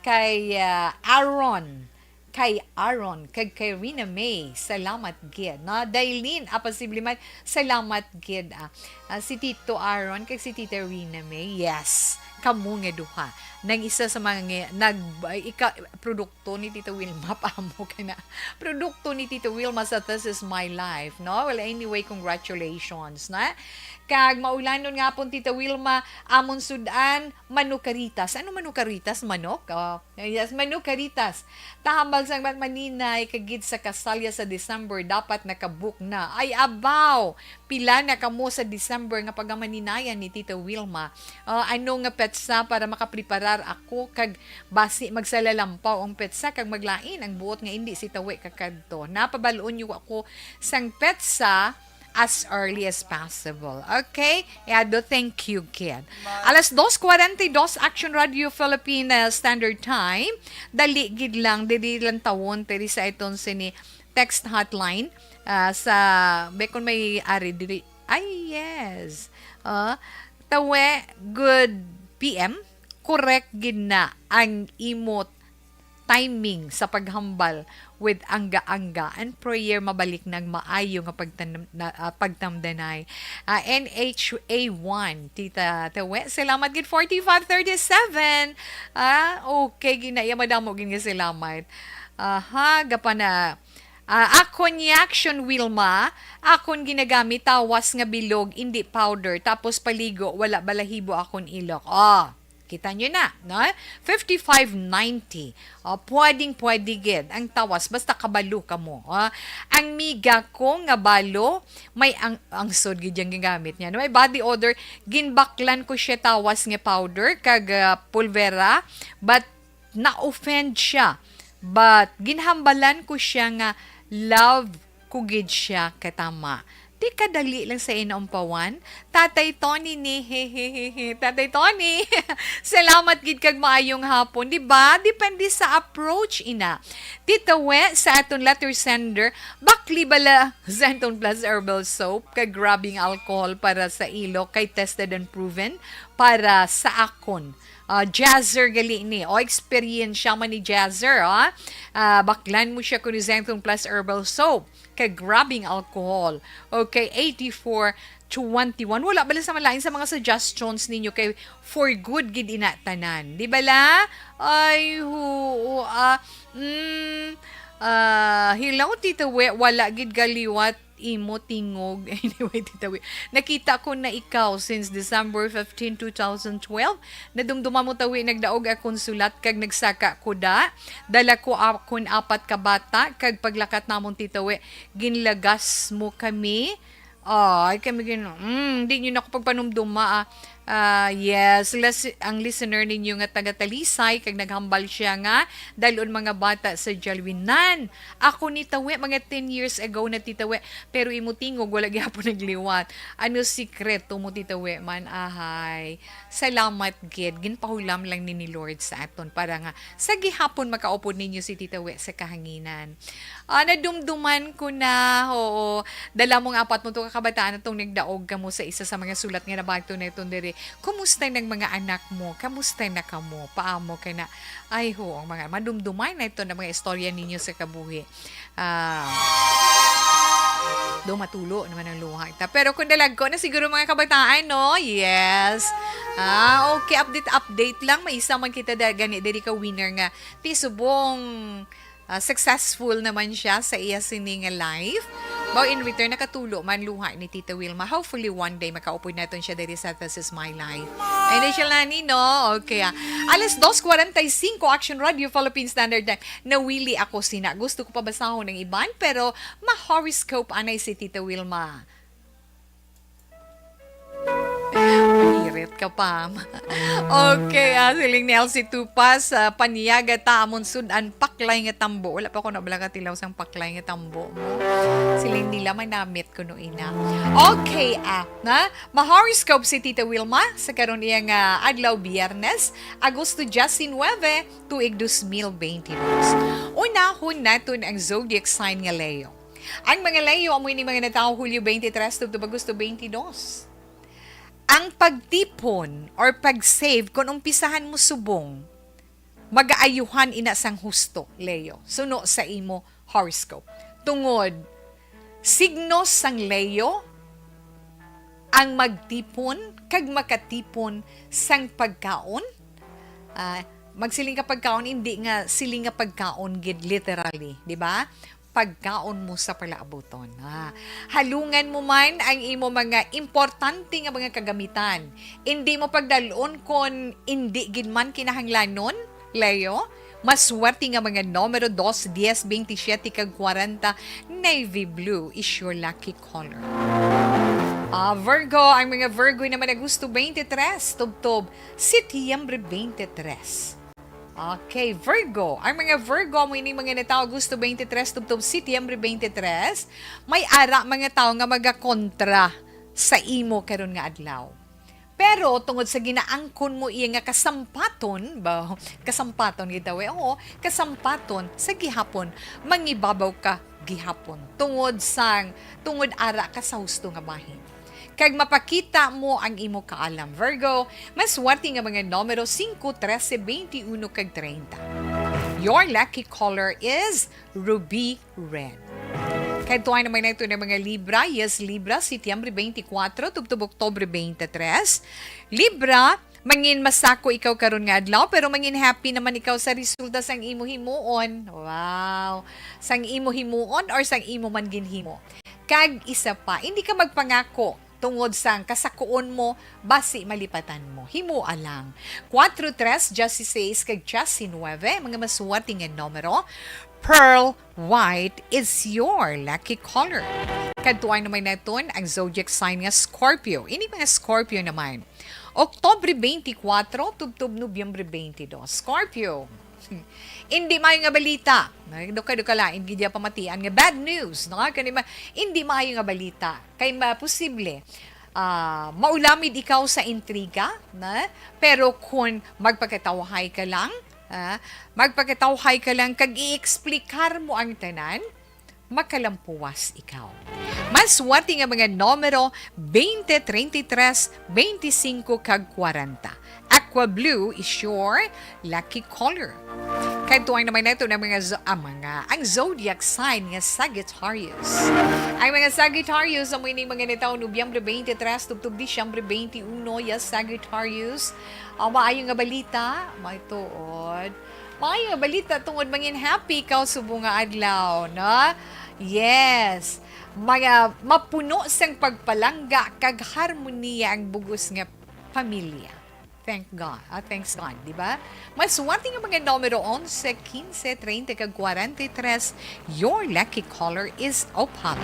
Kay, ah, Aaron. Kay Aaron, kag kay Rina May, salamat gid. No? Dailin, ah, posible man, salamat gid. Ah, ah, si Tito Aaron, kag si Tita Rina May, yes. Kamo nga duha. Nang isa sa mga ngi-, nag, ay, ika, produkto ni Tita Wilma, paamo ka na. Produkto ni Tita Wilma sa This Is My Life, no? Well, anyway, congratulations, na? Kag maulanon nga pon, Tita Wilma, amon sudan, manukaritas. Ano manukaritas? Manok? Oh, yes, manukaritas. Tahambal sang Magmaninay, kagid sa kasalya sa December, dapat nakabook na. Ay, abaw! Pila na kamo sa December nga pagamaninayan ni Tita Wilma? Ah, ano nga petsa para makapreparar ako? Kag basi magsalalampaw ang petsa, kag maglain ang buot nga indi si Tawi kakadto. Napabalon niyo ako sang petsa as early as possible. Okay? Edo, thank you, kid. Alas dos cuarenta y dos, Action Radio Philippine, uh, Standard Time. Dali gid lang, diri lang tawon, diri sa iton sini text hotline, ah, sa, be, kung may ari diri. Ay, yes. Ah, Tawe, good P M. Correct gid na ang imo timing sa paghambal with angga-angga and prayer, mabalik nang maayo nga pagtan-, na, ah, pagtamdanay. Ah, N H A one, Tita Tawe, salamat gid, forty-five thirty-seven. Ah, okay, gid na iya, madamo gid nga salamat. Aha, gapa na, ah, akon ni Action Wilma, akon ginagamit tawas nga bilog, indi powder, tapos paligo, wala balahibo akon ilok. Oh, kita nyo na, no? Fifty-five ninety. Oh, pwedeng pwede gid ang tawas, basta kabalo ka mo. Oh, ang miga ko nga balo, may ang, ang sod gid yang gingamit niya. No? May body odor, ginbaklan ko siya tawas nga powder, kag, ah, pulvera, but na-offend siya. But ginhambalan ko siya nga love ko gid siya katama. Di kadali lang sa inaumpawan. Tatay Tony ni, he, he, he, he. Tatay Tony, salamat gid kag maayong hapon. Di ba? Depende sa approach, ina. Tita We, sa aton letter sender, bakli bala sa Anton Plus Herbal Soap kag rubbing alcohol para sa ilok kay tested and proven para sa akon. Ah, Jazzer gali ni. O, eksperyensya man ni Jazzer, ah. Ah, baklan mo siya kuno Zenthone Plus Herbal Soap. Kay grabbing alcohol. Okay, eighty-four twenty-one. Wala bala sa malain sa mga suggestions ninyo kay for good gid ina tanan. Di bala? Ay, huo, ah, mm, ah, hello, Tita We. Wala gid galiwat imo tingog. Anyway, Tita We, nakita ko na ikaw since December fifteen, two thousand twelve. Nadumduman mo, Tawi, nagdaog akon sulat kag nagsaka ko da. Dala ko akon apat ka bata kag paglakat namon, Tita We, ginlagas mo kami. Ay, kami gin-, mm, di nyo na ako pagpanumduma, ah. Ah, yes, les-, ang listener ninyo nga taga Talisay, kag naghambal siya nga dalon mga bata sa Jalwinan. Ako ni Tawi, mga ten years ago na, Tita We, pero imo tingog wala gyapon nagliwat. Ano sikreto mo, Tita We, man? Ahay, salamat gid. Ginpahulam lang ni, ni Lord sa aton para nga sa gihapon makaupod ninyo si Tita We sa kahanginan. Ah, nadumduman ko na, oo. Dala mo nga apat mo to ka kabataan atong nagdaog kamo sa isa sa mga sulat nga nabato na iton diri. Kumusta nang mga anak mo? Kamusta na kamo? Paamo ka na? Ay, ho, ang mga madumduman na ito na mga istorya ninyo sa kabuhi. Ah, do matulo naman ang luha ta. Pero kung dalagko na siguro mga kabataan, no? Yes. Ah, okay, update, update lang. May isa man kita da, gani, diri ka winner nga. Ti subong ah, successful naman siya sa iya sini nga life. Bao in return, nakatulo man luha ni Tita Wilma. Hopefully, one day, makaupod naton siya diri sa This Is My Life. And then siya lang ni, no? Okay, ah. Alas dos cuarenta y cinco, Action Radio, Philippine Standard Time. Nawili ako sina. Gusto ko pabasahon ang iban, pero ma-horoscope anay si Tita Wilma. Pirit ka pa. Okay, ah, siling ni Elsie Tupas, ah, paniyaga ta amon sud-an pak paklay nga tambo. Wala pa ko nabala katilaw sang paklay nga tambo mo. Siling nila manamit ko no ina. Okay, ah, na? Ma-horoscope si Tita Wilma sa karon iya nga adlaw, Biyernes, Agosto diecinuebe, tuig dos mil bentidós. Unahon naton ang zodiac sign nga Leo. Ang mga Leo amo ini mga natawo Hulyo twenty-three tubtob Agosto twenty-two. Ang pagtipon or pag-save, kung umpisahan mo subong, magaayuhan ina sang husto, Leo, suno sa imo horoscope. Tungod, signo sang Leo ang magtipon kag makatipon sang pagkaon. Ah, magsiling ka pagkaon, hindi nga siling nga pagkaon gid literally, di ba? Pagkaon mo sa palaabuton. Ah, halungan mo man ang imo mga importante nga mga kagamitan. Hindi mo pagdalon kon indi gid man kinahanglanon, Leo. Maswerte nga mga numero dos, dies, bentisiete, kag kwarenta. Navy blue is your lucky color. Ah, Virgo, ang mga Virgo naman Agosto twenty-three tubtob Setyembre twenty-three. Okay, Virgo. Ang mga Virgo, amo ini mga natawo Agosto twenty-three tubtob Setyembre twenty-three. May ara mga tawo nga magakontra sa imo karon nga adlaw. Pero tungod sa ginaangkon mo iya nga kasampaton, ba, kasampaton gid daw eh, oo, kasampaton sa gihapon, mangibabaw ka gihapon. Tungod sang, tungod ara ka sa husto nga bahin. Kag mapakita mo ang imo kaalam. Virgo, maswerte nga mga numero singko, trese, bente uno, kag treinta. Your lucky color is ruby red. Kadtuan naman nato ng mga Libra. Yes, Libra, Setyembre twenty-four, tubtob Oktubre twenty-three. Libra, mangin masako ikaw karon nga adlaw, pero mangin happy naman ikaw sa resulta sang imo himuon. Wow! Sang imo himuon or sang imo man ginhimo. Kag isa pa, hindi ka magpangako tungod sang kasakuon mo, basi malipatan mo. Himoa lang. Cuatro, tres, dieciséis, kag diecinuebe, mga maswerte nga numero. Pearl white is your lucky color. Kadtuan naman naton ang zodiac sign nga Scorpio. Ini mga Scorpio naman. Oktubre twenty-four, tubtob Nobyembre twenty-two. Scorpio. Hindi maayo nga balita. Na, duka-duka lain gid ya pamatian nga bad news, no? Kani ma-, hindi maayo nga balita. Kay ma-, posible, ah, maulamid ikaw sa intriga, na? Pero kung magpakatawhay ka lang, ah, magpakatawhay ka lang kag i-explicar mo ang tanan, makalampuwas ikaw. Maswerte nga mga numero, twenty, treinta y tres, veinticinco, kag kwarenta. Aqua blue is your lucky color. Kadtuan naman nato ng mga zo-, ah, mga, ang zodiac sign nga Sagittarius. Ang mga Sagittarius, amo ini mga natawo Nobyembre twenty-three tubtob Disyembre twenty-uno, ya Sagittarius. Ah, maayo nga balita, may tuod. Maayo nga balita tungod mangin happy ikaw subong nga adlaw, no? Yes. Mga mapuno sang pagpalangga kag harmonia ang bugos nga pamilya. Thank God. Ah, thanks God, di ba? Maswerte nga mga numero onse, kinse, treinta, kag kwarenta y tres. Your lucky color is opal.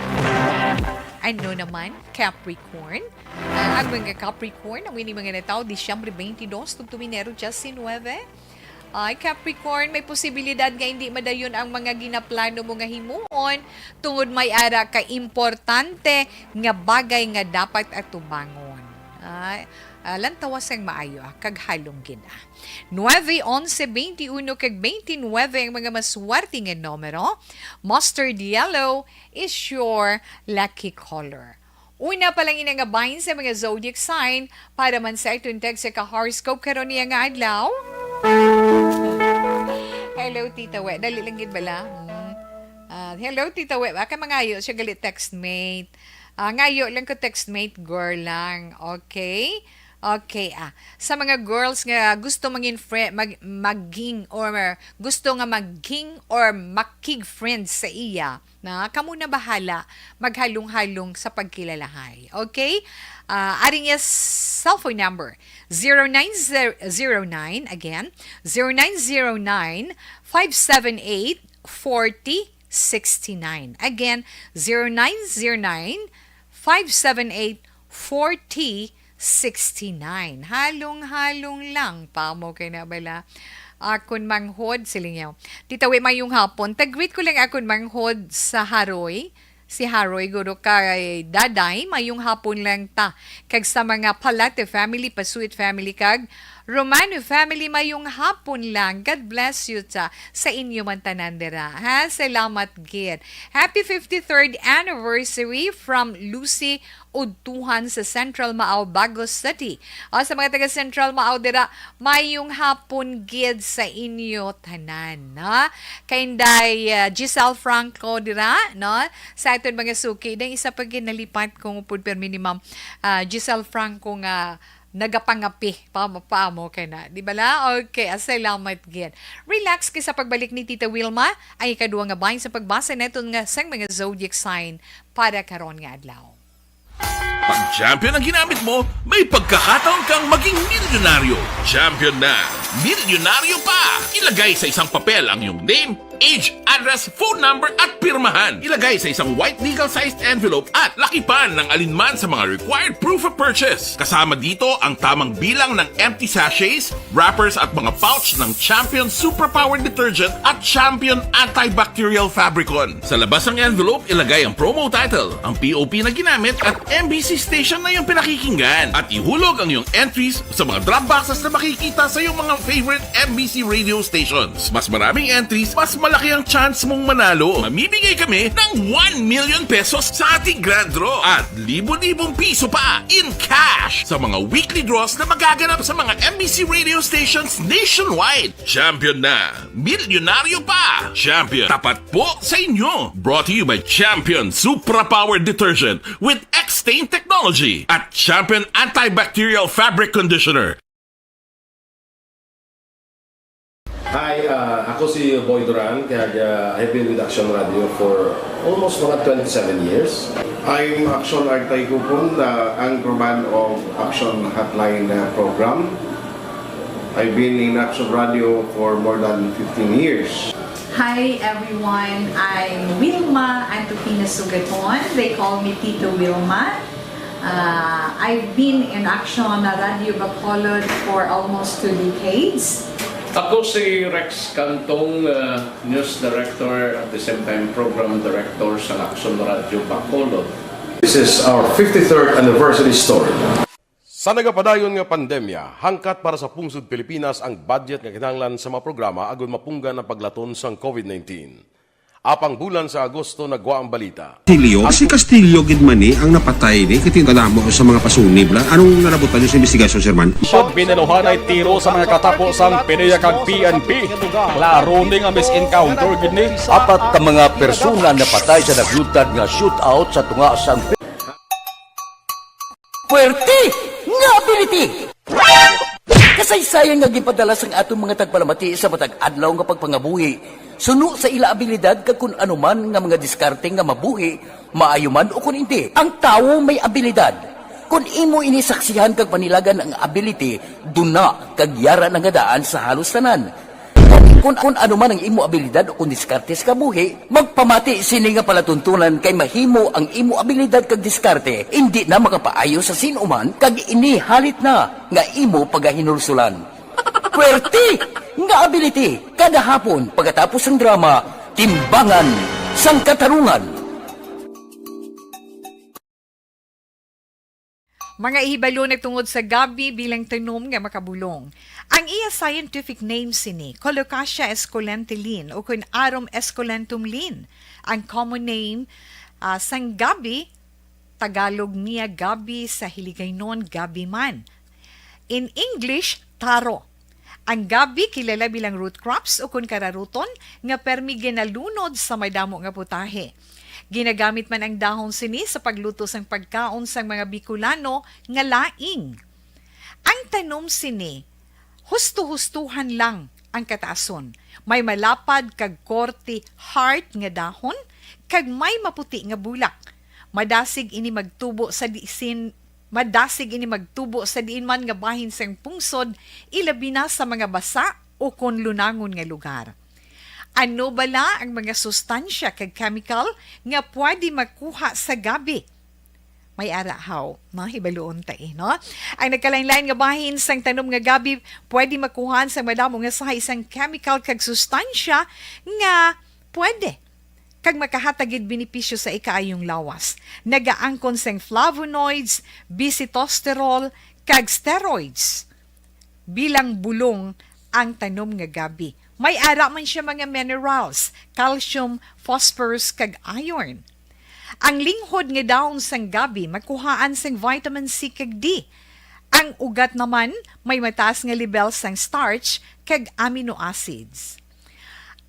Ano naman? Capricorn. Ah, ang mga Capricorn, ang ini mga natawo, Disyembre twenty-dos, tubtob Enero diecinuebe. Ay, Capricorn, may posibilidad nga hindi madayon ang mga ginaplano mo nga himuon tungod may ara ka importante nga bagay nga dapat atubangon. Ay, ah, lantawa sang maayo, ah, kag halong gid, ah. Nuebe, onse, beintiuno, kag beintinuebe ang mga maswerte nga numero. Mustard yellow is your lucky color. Una pa lang ina nga bahin sa mga zodiac sign para man sa aton text sa ka-horoscope karon niya nga adlaw. Hello, Tita We. Dali lang gid bala. Mm. Ah, hello, Tita We. Aka mangayo siya gali textmate. Ah, ngayo lang ko textmate, girl lang. Okay? Okay, ah. Sa mga girls nga gusto mangin fri-, mag-, maging or gusto nga maging or makig friends sa iya, na kamo na bahala maghalong-halong sa pagkilalahay. Okay? Ah, ari niya cellphone number, zero nine zero nine, again, zero nine zero nine, five seven eight, forty sixty-nine. Again, zero nine zero nine, five seven eight, forty sixty-nine. Halong-halong lang. Pamo kay na bala. Akon manghod, siling niya. Tita Wi, mayong hapon. Tag-greet ko lang akon manghod sa Haroy. Si Haroy, guro kay Daday, mayong hapon lang ta. Kag sa mga Palate family, Pasuit family, kag Romano family, mayong hapon lang. God bless you ta sa inyo man tanan dira. Ha? Salamat gid. Happy fifty-third anniversary from Lucy Udtuhan sa Central Maao, Bago City. O, sa mga taga Central Maao dira, mayong hapon gid sa inyo tanan, no? Kay Inday, ah, Giselle Franco dira, no? Sa aton mga suki, dahil isa pa gid nalipat kung upod permi ni Ma'am, ah, Giselle Franco nga nagapangapi pa, paamo kay na. Di ba la? Okay, ah, salamat gid. Relax kay sa pagbalik ni Tita Wilma, ang ikaduha nga bahin sa pagbasa naton nga sang mga zodiac sign para karon nga adlaw. Pag champion ang ginamit mo, may pagkakataon kang maging milyonaryo. Champion na, milyonaryo pa! Ilagay sa isang papel ang iyong name, age, address, phone number, at pirmahan. Ilagay sa isang white legal-sized envelope at lakipan ng alinman sa mga required proof of purchase. Kasama dito ang tamang bilang ng empty sachets, wrappers, at mga pouch ng Champion Superpower Detergent at Champion Antibacterial Fabricon. Sa labas ng envelope, ilagay ang promo title, ang P O P na ginamit, at M B C station na iyong pinakikinggan. At ihulog ang iyong entries sa mga drop boxes na makikita sa iyong mga favorite M B C radio stations. Mas maraming entries, mas malaki ang chance mong manalo. Mamimigay kami ng one million pesos sa ating grand draw at libo-libong piso pa in cash sa mga weekly draws na magaganap sa mga M B C radio stations nationwide. Champion na! Milyonaryo pa! Champion, tapat po sa inyo! Brought to you by Champion Supra Power Detergent with X-Stain Technology at Champion Antibacterial Fabric Conditioner. Hi, ah, ako si Boy Duran, kag, ah, I've been with Action Radio for almost mga twenty-seven years. I'm Action Artay Kupon, the anchorman of Action Hotline, uh, program. I've been in Action Radio for more than fifteen years. Hi everyone, I'm Wilma Antupina Sugaton. They call me Tito Wilma. Uh, I've been in Action Radio Bacolod for almost two decades. Ako si Rex Cantong, uh, news director, at the same time program director sa Action Radio Bacolod. This is our fifty-third anniversary story. Sa nagapadayon nga pandemya, hangkat para sa pungsod Pilipinas ang budget nga kinahanglan sa mga programa agud mapunggan ang paglaton sang COVID nineteen. Apang bulan sa Agosto nagwa ang balita. Castillo, si Castillo gid man ni ang napatay ni, kay kadamo sa mga pasunib la. Anong nalabutan niyo sa investigasyon, Sir Man? Siyam binaluhanay tiro sa mga katapo sang PDEA kag P N P. Klaro ni nga mis-encounter gid ni. Apat ka mga persona napatay sa naglutad nga shootout sa tunga sang Puwerte nga ability! Kasaysayan nga ginpadala sang aton mga tagpalamati sa matag adlaw nga pagpangabuhi, suno sa ila abilidad kag kun ano man nga mga diskarte nga mabuhi, maayo man o kun indi. Ang tawo may abilidad. Kun imo ini saksihan kag panilagan ang ability, duna kag yara na nga daan sa halos tanan. Kun, kun ano man ang imo abilidad o kun diskarte sa kabuhi, magpamati sini nga palatuntunan kay mahimo ang imo abilidad kag diskarte indi na makapaayo sa sin-o man kag ini halit na nga imo pagahinulsulan. Puwerte nga ability kada hapon pagkatapos sang drama, Timbangan sang Katarungan. Mga ihibalo nagtungod sa gabi bilang tanom nga makabulong. Ang iya scientific name sini, Colocasia esculenta Lin, o kun Arum esculentum Lin. Ang common name, ah, sang gabi, Tagalog niya gabi, sa Hiligaynon gabi man. In English, taro. Ang gabi kilala bilang root crops o kun kararuton nga permi ginalunod sa madamo nga putahe. Ginagamit man ang dahon sini sa pagluto sang pagkaon sang mga Bicolano nga laing. Ang tanom sini, husto-hustohan lang ang kataason. May malapad kag korte heart nga dahon, kag may maputi nga bulak. Madasig ini magtubo sa disin, madasig ini magtubo sa diin man nga bahin sang pungsod, ilabi na sa mga basa o kon lunangon nga lugar. Ano bala ang mga sustansya kag chemical nga pwede makuha sa gabi? May ara haw, no? Hibaluon ta, eh, no? Ang nagkalain-lain nga bahin sang tanom nga gabi pwede makuhaan sang madamo nga sahay sang chemical kag sustansya nga pwede kag makahatag gid benepisyo sa ikaayong lawas. Nagaangkon sang flavonoids, bisitosterol, kag steroids bilang bulong ang tanom nga gabi. May ara man siya mga minerals, calcium, phosphorus, kag iron. Ang linghod nga dahon sang gabi makuhaan sang vitamin C kag D. Ang ugat naman may mataas nga lebel sang starch kag amino acids.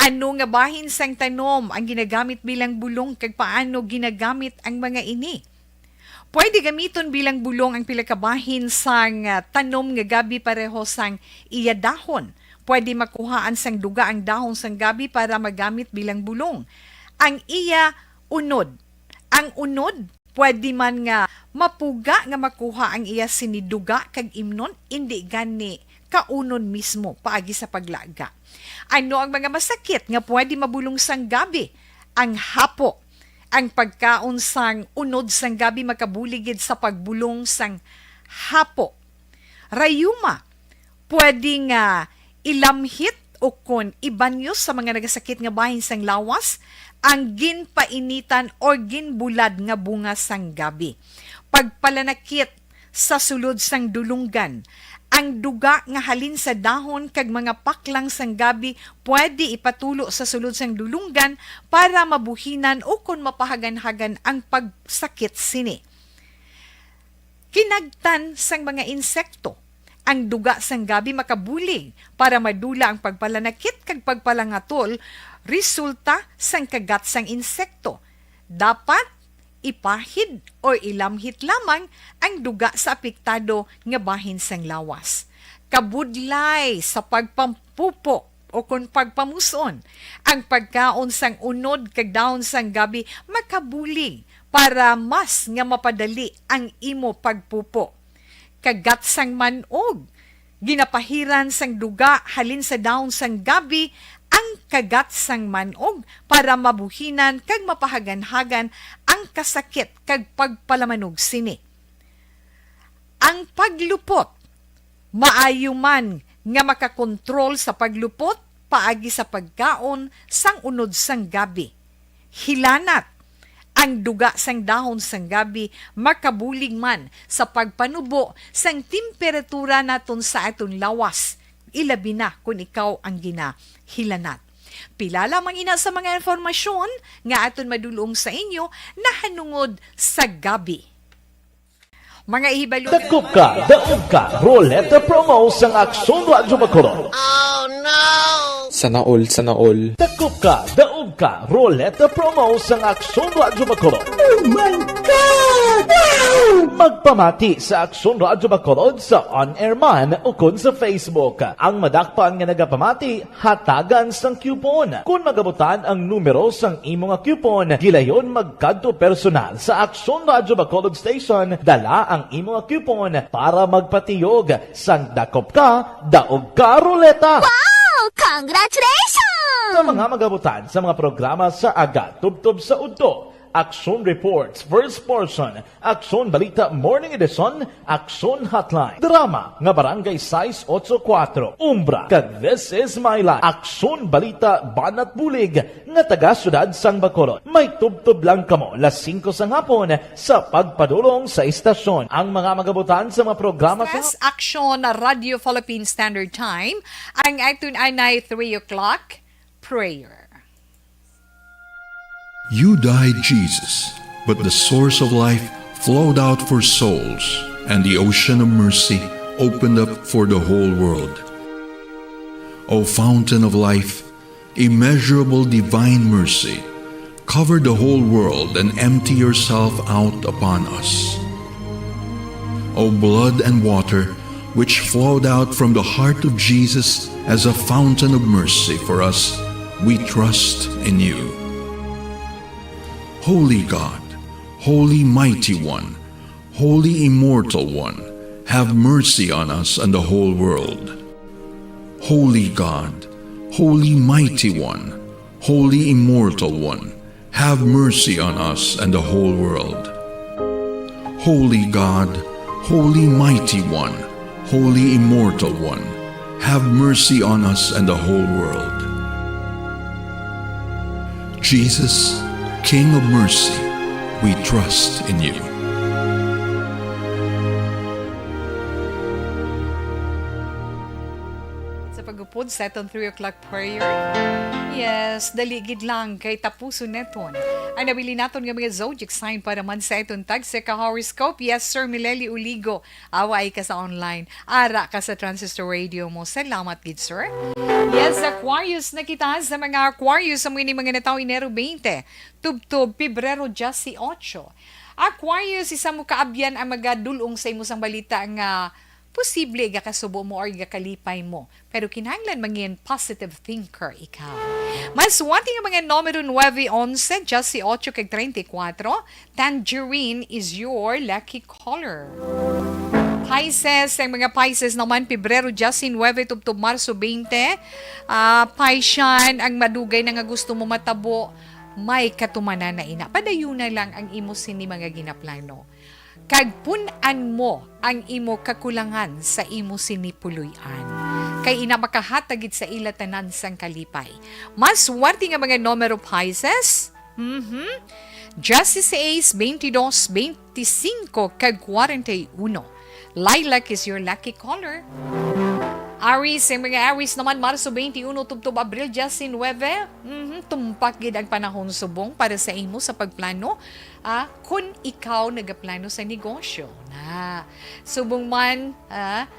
Ano nga bahin sang tanom ang ginagamit bilang bulong, kag paano ginagamit ang mga ini? Pwede gamiton bilang bulong ang pila ka bahin sang, ah, tanom nga gabi, pareho sang iya dahon. Pwede makuhaan sang duga ang dahon sang gabi para magamit bilang bulong. Ang iya unod. Ang unod, pwede man nga mapuga nga makuha ang iya sini duga kag imnon, indi gani kaunon mismo paagi sa paglaga. Ano ang mga masakit nga pwede mabulong sang gabi? Ang hapo. Ang pagkaon sang unod sang gabi makabulig gid sa pagbulong sang hapo. Rayuma, pwede nga ilamhit o kon ibanyo sa mga nagasakit nga bahin sang lawas ang ginpainitan o ginbulad nga bunga sang gabi. Pagpalanakit sa sulod sang dulunggan. Ang duga nga halin sa dahon kag mga paklang sang gabi pwede ipatulo sa sulod sang dulunggan para mabuhinan o kon mapahaganhagan ang pagsakit sini. Kinagtan sang mga insekto. Ang duga sang gabi makabulig para madula ang pagpalanakit kag pagpalangatol resulta sang kagat sang insekto. Dapat ipahid o ilamhit lamang ang duga sa apektado nga bahin sang lawas. Kabudlay sa pagpampupo o kon pagpamus-on, ang pagkaon sang unod kag dahon sang gabi makabulig para mas nga mapadali ang imo pagpupo. Kagat sang man-og. Ginapahiran sang duga halin sa dahon sang gabi ang kagat sang man-og para mabuhinan kag mapahaganhagan ang kasakit kag pagpalamanog sini. Ang paglupot. Maayo man nga makakontrol sa paglupot paagi sa pagkaon sang unod sang gabi. Hilanat. Ang duga sang dahon sang gabi makabulig man sa pagpanubo sang temperatura naton sa aton lawas, ilabi na kon ikaw ang ginahilanat. Pila lamang ina sa mga impormasyon nga aton madulong sa inyo nahanungod sa gabi. Mga ihibalo. Dakop ka, daog ka, Roleta Promo sang Aksyon Radyo Bacolod. Sana all, sana all. Dakop ka, daog ka, Roleta Promo sang Aksyon Radyo Bacolod. Oh my God! Wow! Magpamati sa Aksyon Radyo Bacolod sa on-air man o kon sa Facebook. Ang madakpan nga nagapamati, hatagan sang coupon. Kon magabutan ang numero sang imo nga coupon, gilayon magkadto personal sa Aksyon Radyo Bacolod Station, dala ang imo nga coupon para magpatiyog sang Dakop Ka, Daog Ka Roleta. Wow! Congratulations! Sa mga magabutan sa mga programa sa aga, tubtob sa udto, Aksyon Reports, First Portion, Aksyon Balita Morning Edition, Aksyon Hotline, drama nga Barangay sais ocho kuatro, Umbra, kag This Is My Life, Aksyon Balita Banat Bulig nga taga Siyudad sang Bacolod. May tubtob lang kamo las singko sang hapon sa pagpadulong sa istasyon. Ang mga magabutan sa mga programa sa Express Action Radio Philippine Standard Time, ang aton anay three o'clock prayer. You died, Jesus, but the source of life flowed out for souls, and the ocean of mercy opened up for the whole world. O fountain of life, immeasurable divine mercy, cover the whole world and empty yourself out upon us. O blood and water, which flowed out from the heart of Jesus as a fountain of mercy for us, we trust in you. Holy God, Holy Mighty One, Holy Immortal One, have mercy on us and the whole world. Holy God, Holy Mighty One, Holy Immortal One, have mercy on us and the whole world. Holy God, Holy Mighty One, Holy Immortal One, have mercy on us and the whole world. Jesus, King of Mercy, we trust in you. Sa pagupod sa aton three o'clock prayer, yes, dali gid lang kay tapuson naton ang nabilin naton nga mga zodiac sign para man sa aton tagsa ka horoscope. Yes, Sir Mileli Uligo, awa ay ka sa online. Ara ka sa transistor radio mo. Salamat gid, sir. Yes, Aquarius na kita. Sa mga Aquarius, sa mga ni mga natawo Enero twenty, tubtob Pebrero diyes ocho. Aquarius, isa mo kaabyan ang magadulong sa imo sang balita nga posible gakasubo mo or gakalipay mo. Pero kinahanglan mangin positive thinker ikaw. Mas wati nga mga numero nuebe, onse, diyes ocho, kag treinta y cuatro. Tangerine is your lucky color. Pisces, ang mga Pisces naman, Pebrero diyes nuebe tubtob Marso twenty. Ah, Piscean, ang madugay na nga gusto mo matabo, may katumanan na ina. Padayon na lang ang imo sini mga ginaplano. Kag pun-an mo ang imo kakulangan sa imo sini puloy-an. Kay ina makahatag gid sa ila tanan sang kalipay. Mas swerte nga mga numero, Pisces. Mhm. Diyes seis, bente dos, bente singko, kag kwarenta y uno. Lilac is your lucky color. Aries, ang mga Aries naman, Marso twenty-one tubtob Abril diyes nuebe. Mhm, tumpak gid ang panahon subong para sa imo sa pagplano. Ah, kun ikaw nagaplano sa negosyo na. Subong man, ah,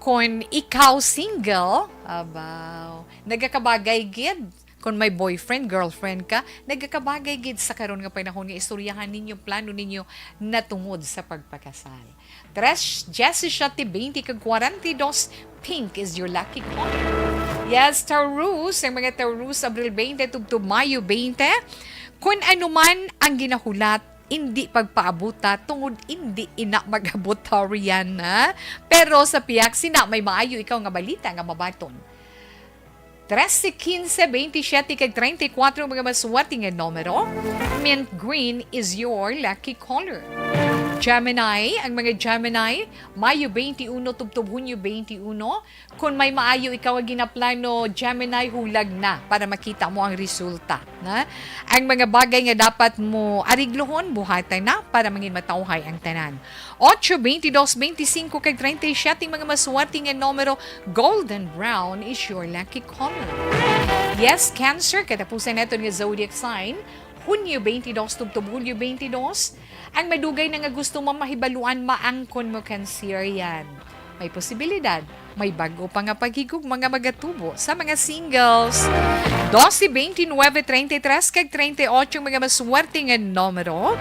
kun ikaw single, abaw, nagakabagay gid. Kung may boyfriend, girlfriend ka, nagakabagay gid sa karon nga panahon nga istoryahan ninyo, plano ninyo natungod sa pagpakasal. Tres, diyesisiete, bente kag kwarenta y dos, pink is your lucky color. Yes, Taurus, ang mga Taurus, Abril twenty tubtob Mayo twenty. Kun ano man ang ginahulat, indi pagpaabuta tungod indi ina mag-abot, Taurian, ha? Pero sa pihak sina, may maayo ikaw nga balita nga mabaton. Trese, kinse, bente siyete, kag treinta y cuatro mga maswerte nga numero. Mint green is your lucky color. Gemini, ang mga Gemini, Mayo twenty-one tubtob Hunyo twenty-one. Kung may maayo ikaw nga ginaplano, Gemini, hulag na para makita mo ang resulta, na? Ang mga bagay nga dapat mo ariglohon, buhatan na para mangin matawhay ang tanan. Ocho, veintidós, veinticinco, kag treinta y siete mga maswerte nga numero, golden brown is your lucky color. Yes, Cancer, katapusan naton nga zodiac sign, Hunyo twenty-two tubtob Hulyo twenty-two. Ang madugay na nga gusto mo mahibaluan, maangkon mo, Cancerian. May posibilidad, may bag-o pa nga paghigugma nga magatubo sa mga singles. Doce, veintinueve, treinta y tres, kag treinta y ocho mga maswerte nga numero.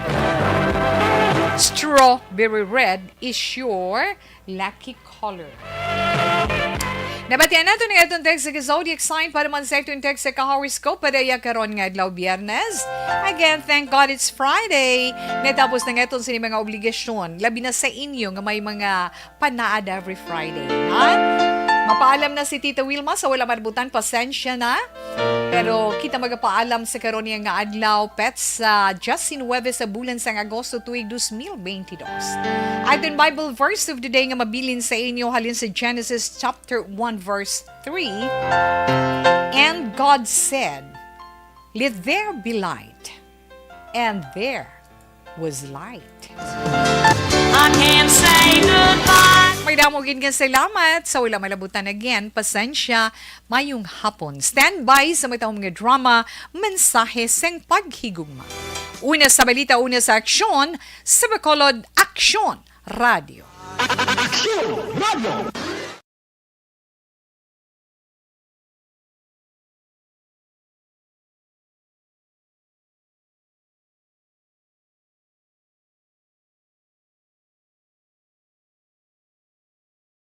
Strawberry red is your lucky color. Nabatian nato ni atong text sa zodiac sign para man sa atong text sa ka-horoscope para ya karon nga adlaw, Biyernes. Again, thank God it's Friday. Natapos na nga aton sini mga obligasyon, labi na sa inyo nga may mga panaad every Friday, ha? Mapaalam na si Tita Wilma, sa wala manabutan, pasensya na. Pero kita magapaalam sa karon niya nga adlaw, pets, sa diyes nuebe sa bulan sang Agosto tuig dos mil beintidos. Aton Bible verse of the day nga mabilin sa inyo halin sa Genesis chapter one verse three. And God said, "Let there be light." And there was light. I can't say goodbye. May damo gid nga salamat. Sa wala malabutan, again, pasensya. Mayong hapon. Stand by sa matahom nga drama, mensahe sang paghigugma. Una sa balita, una sa aksyon, sa Bacolod Aksyon Radio. Aksyon Radio.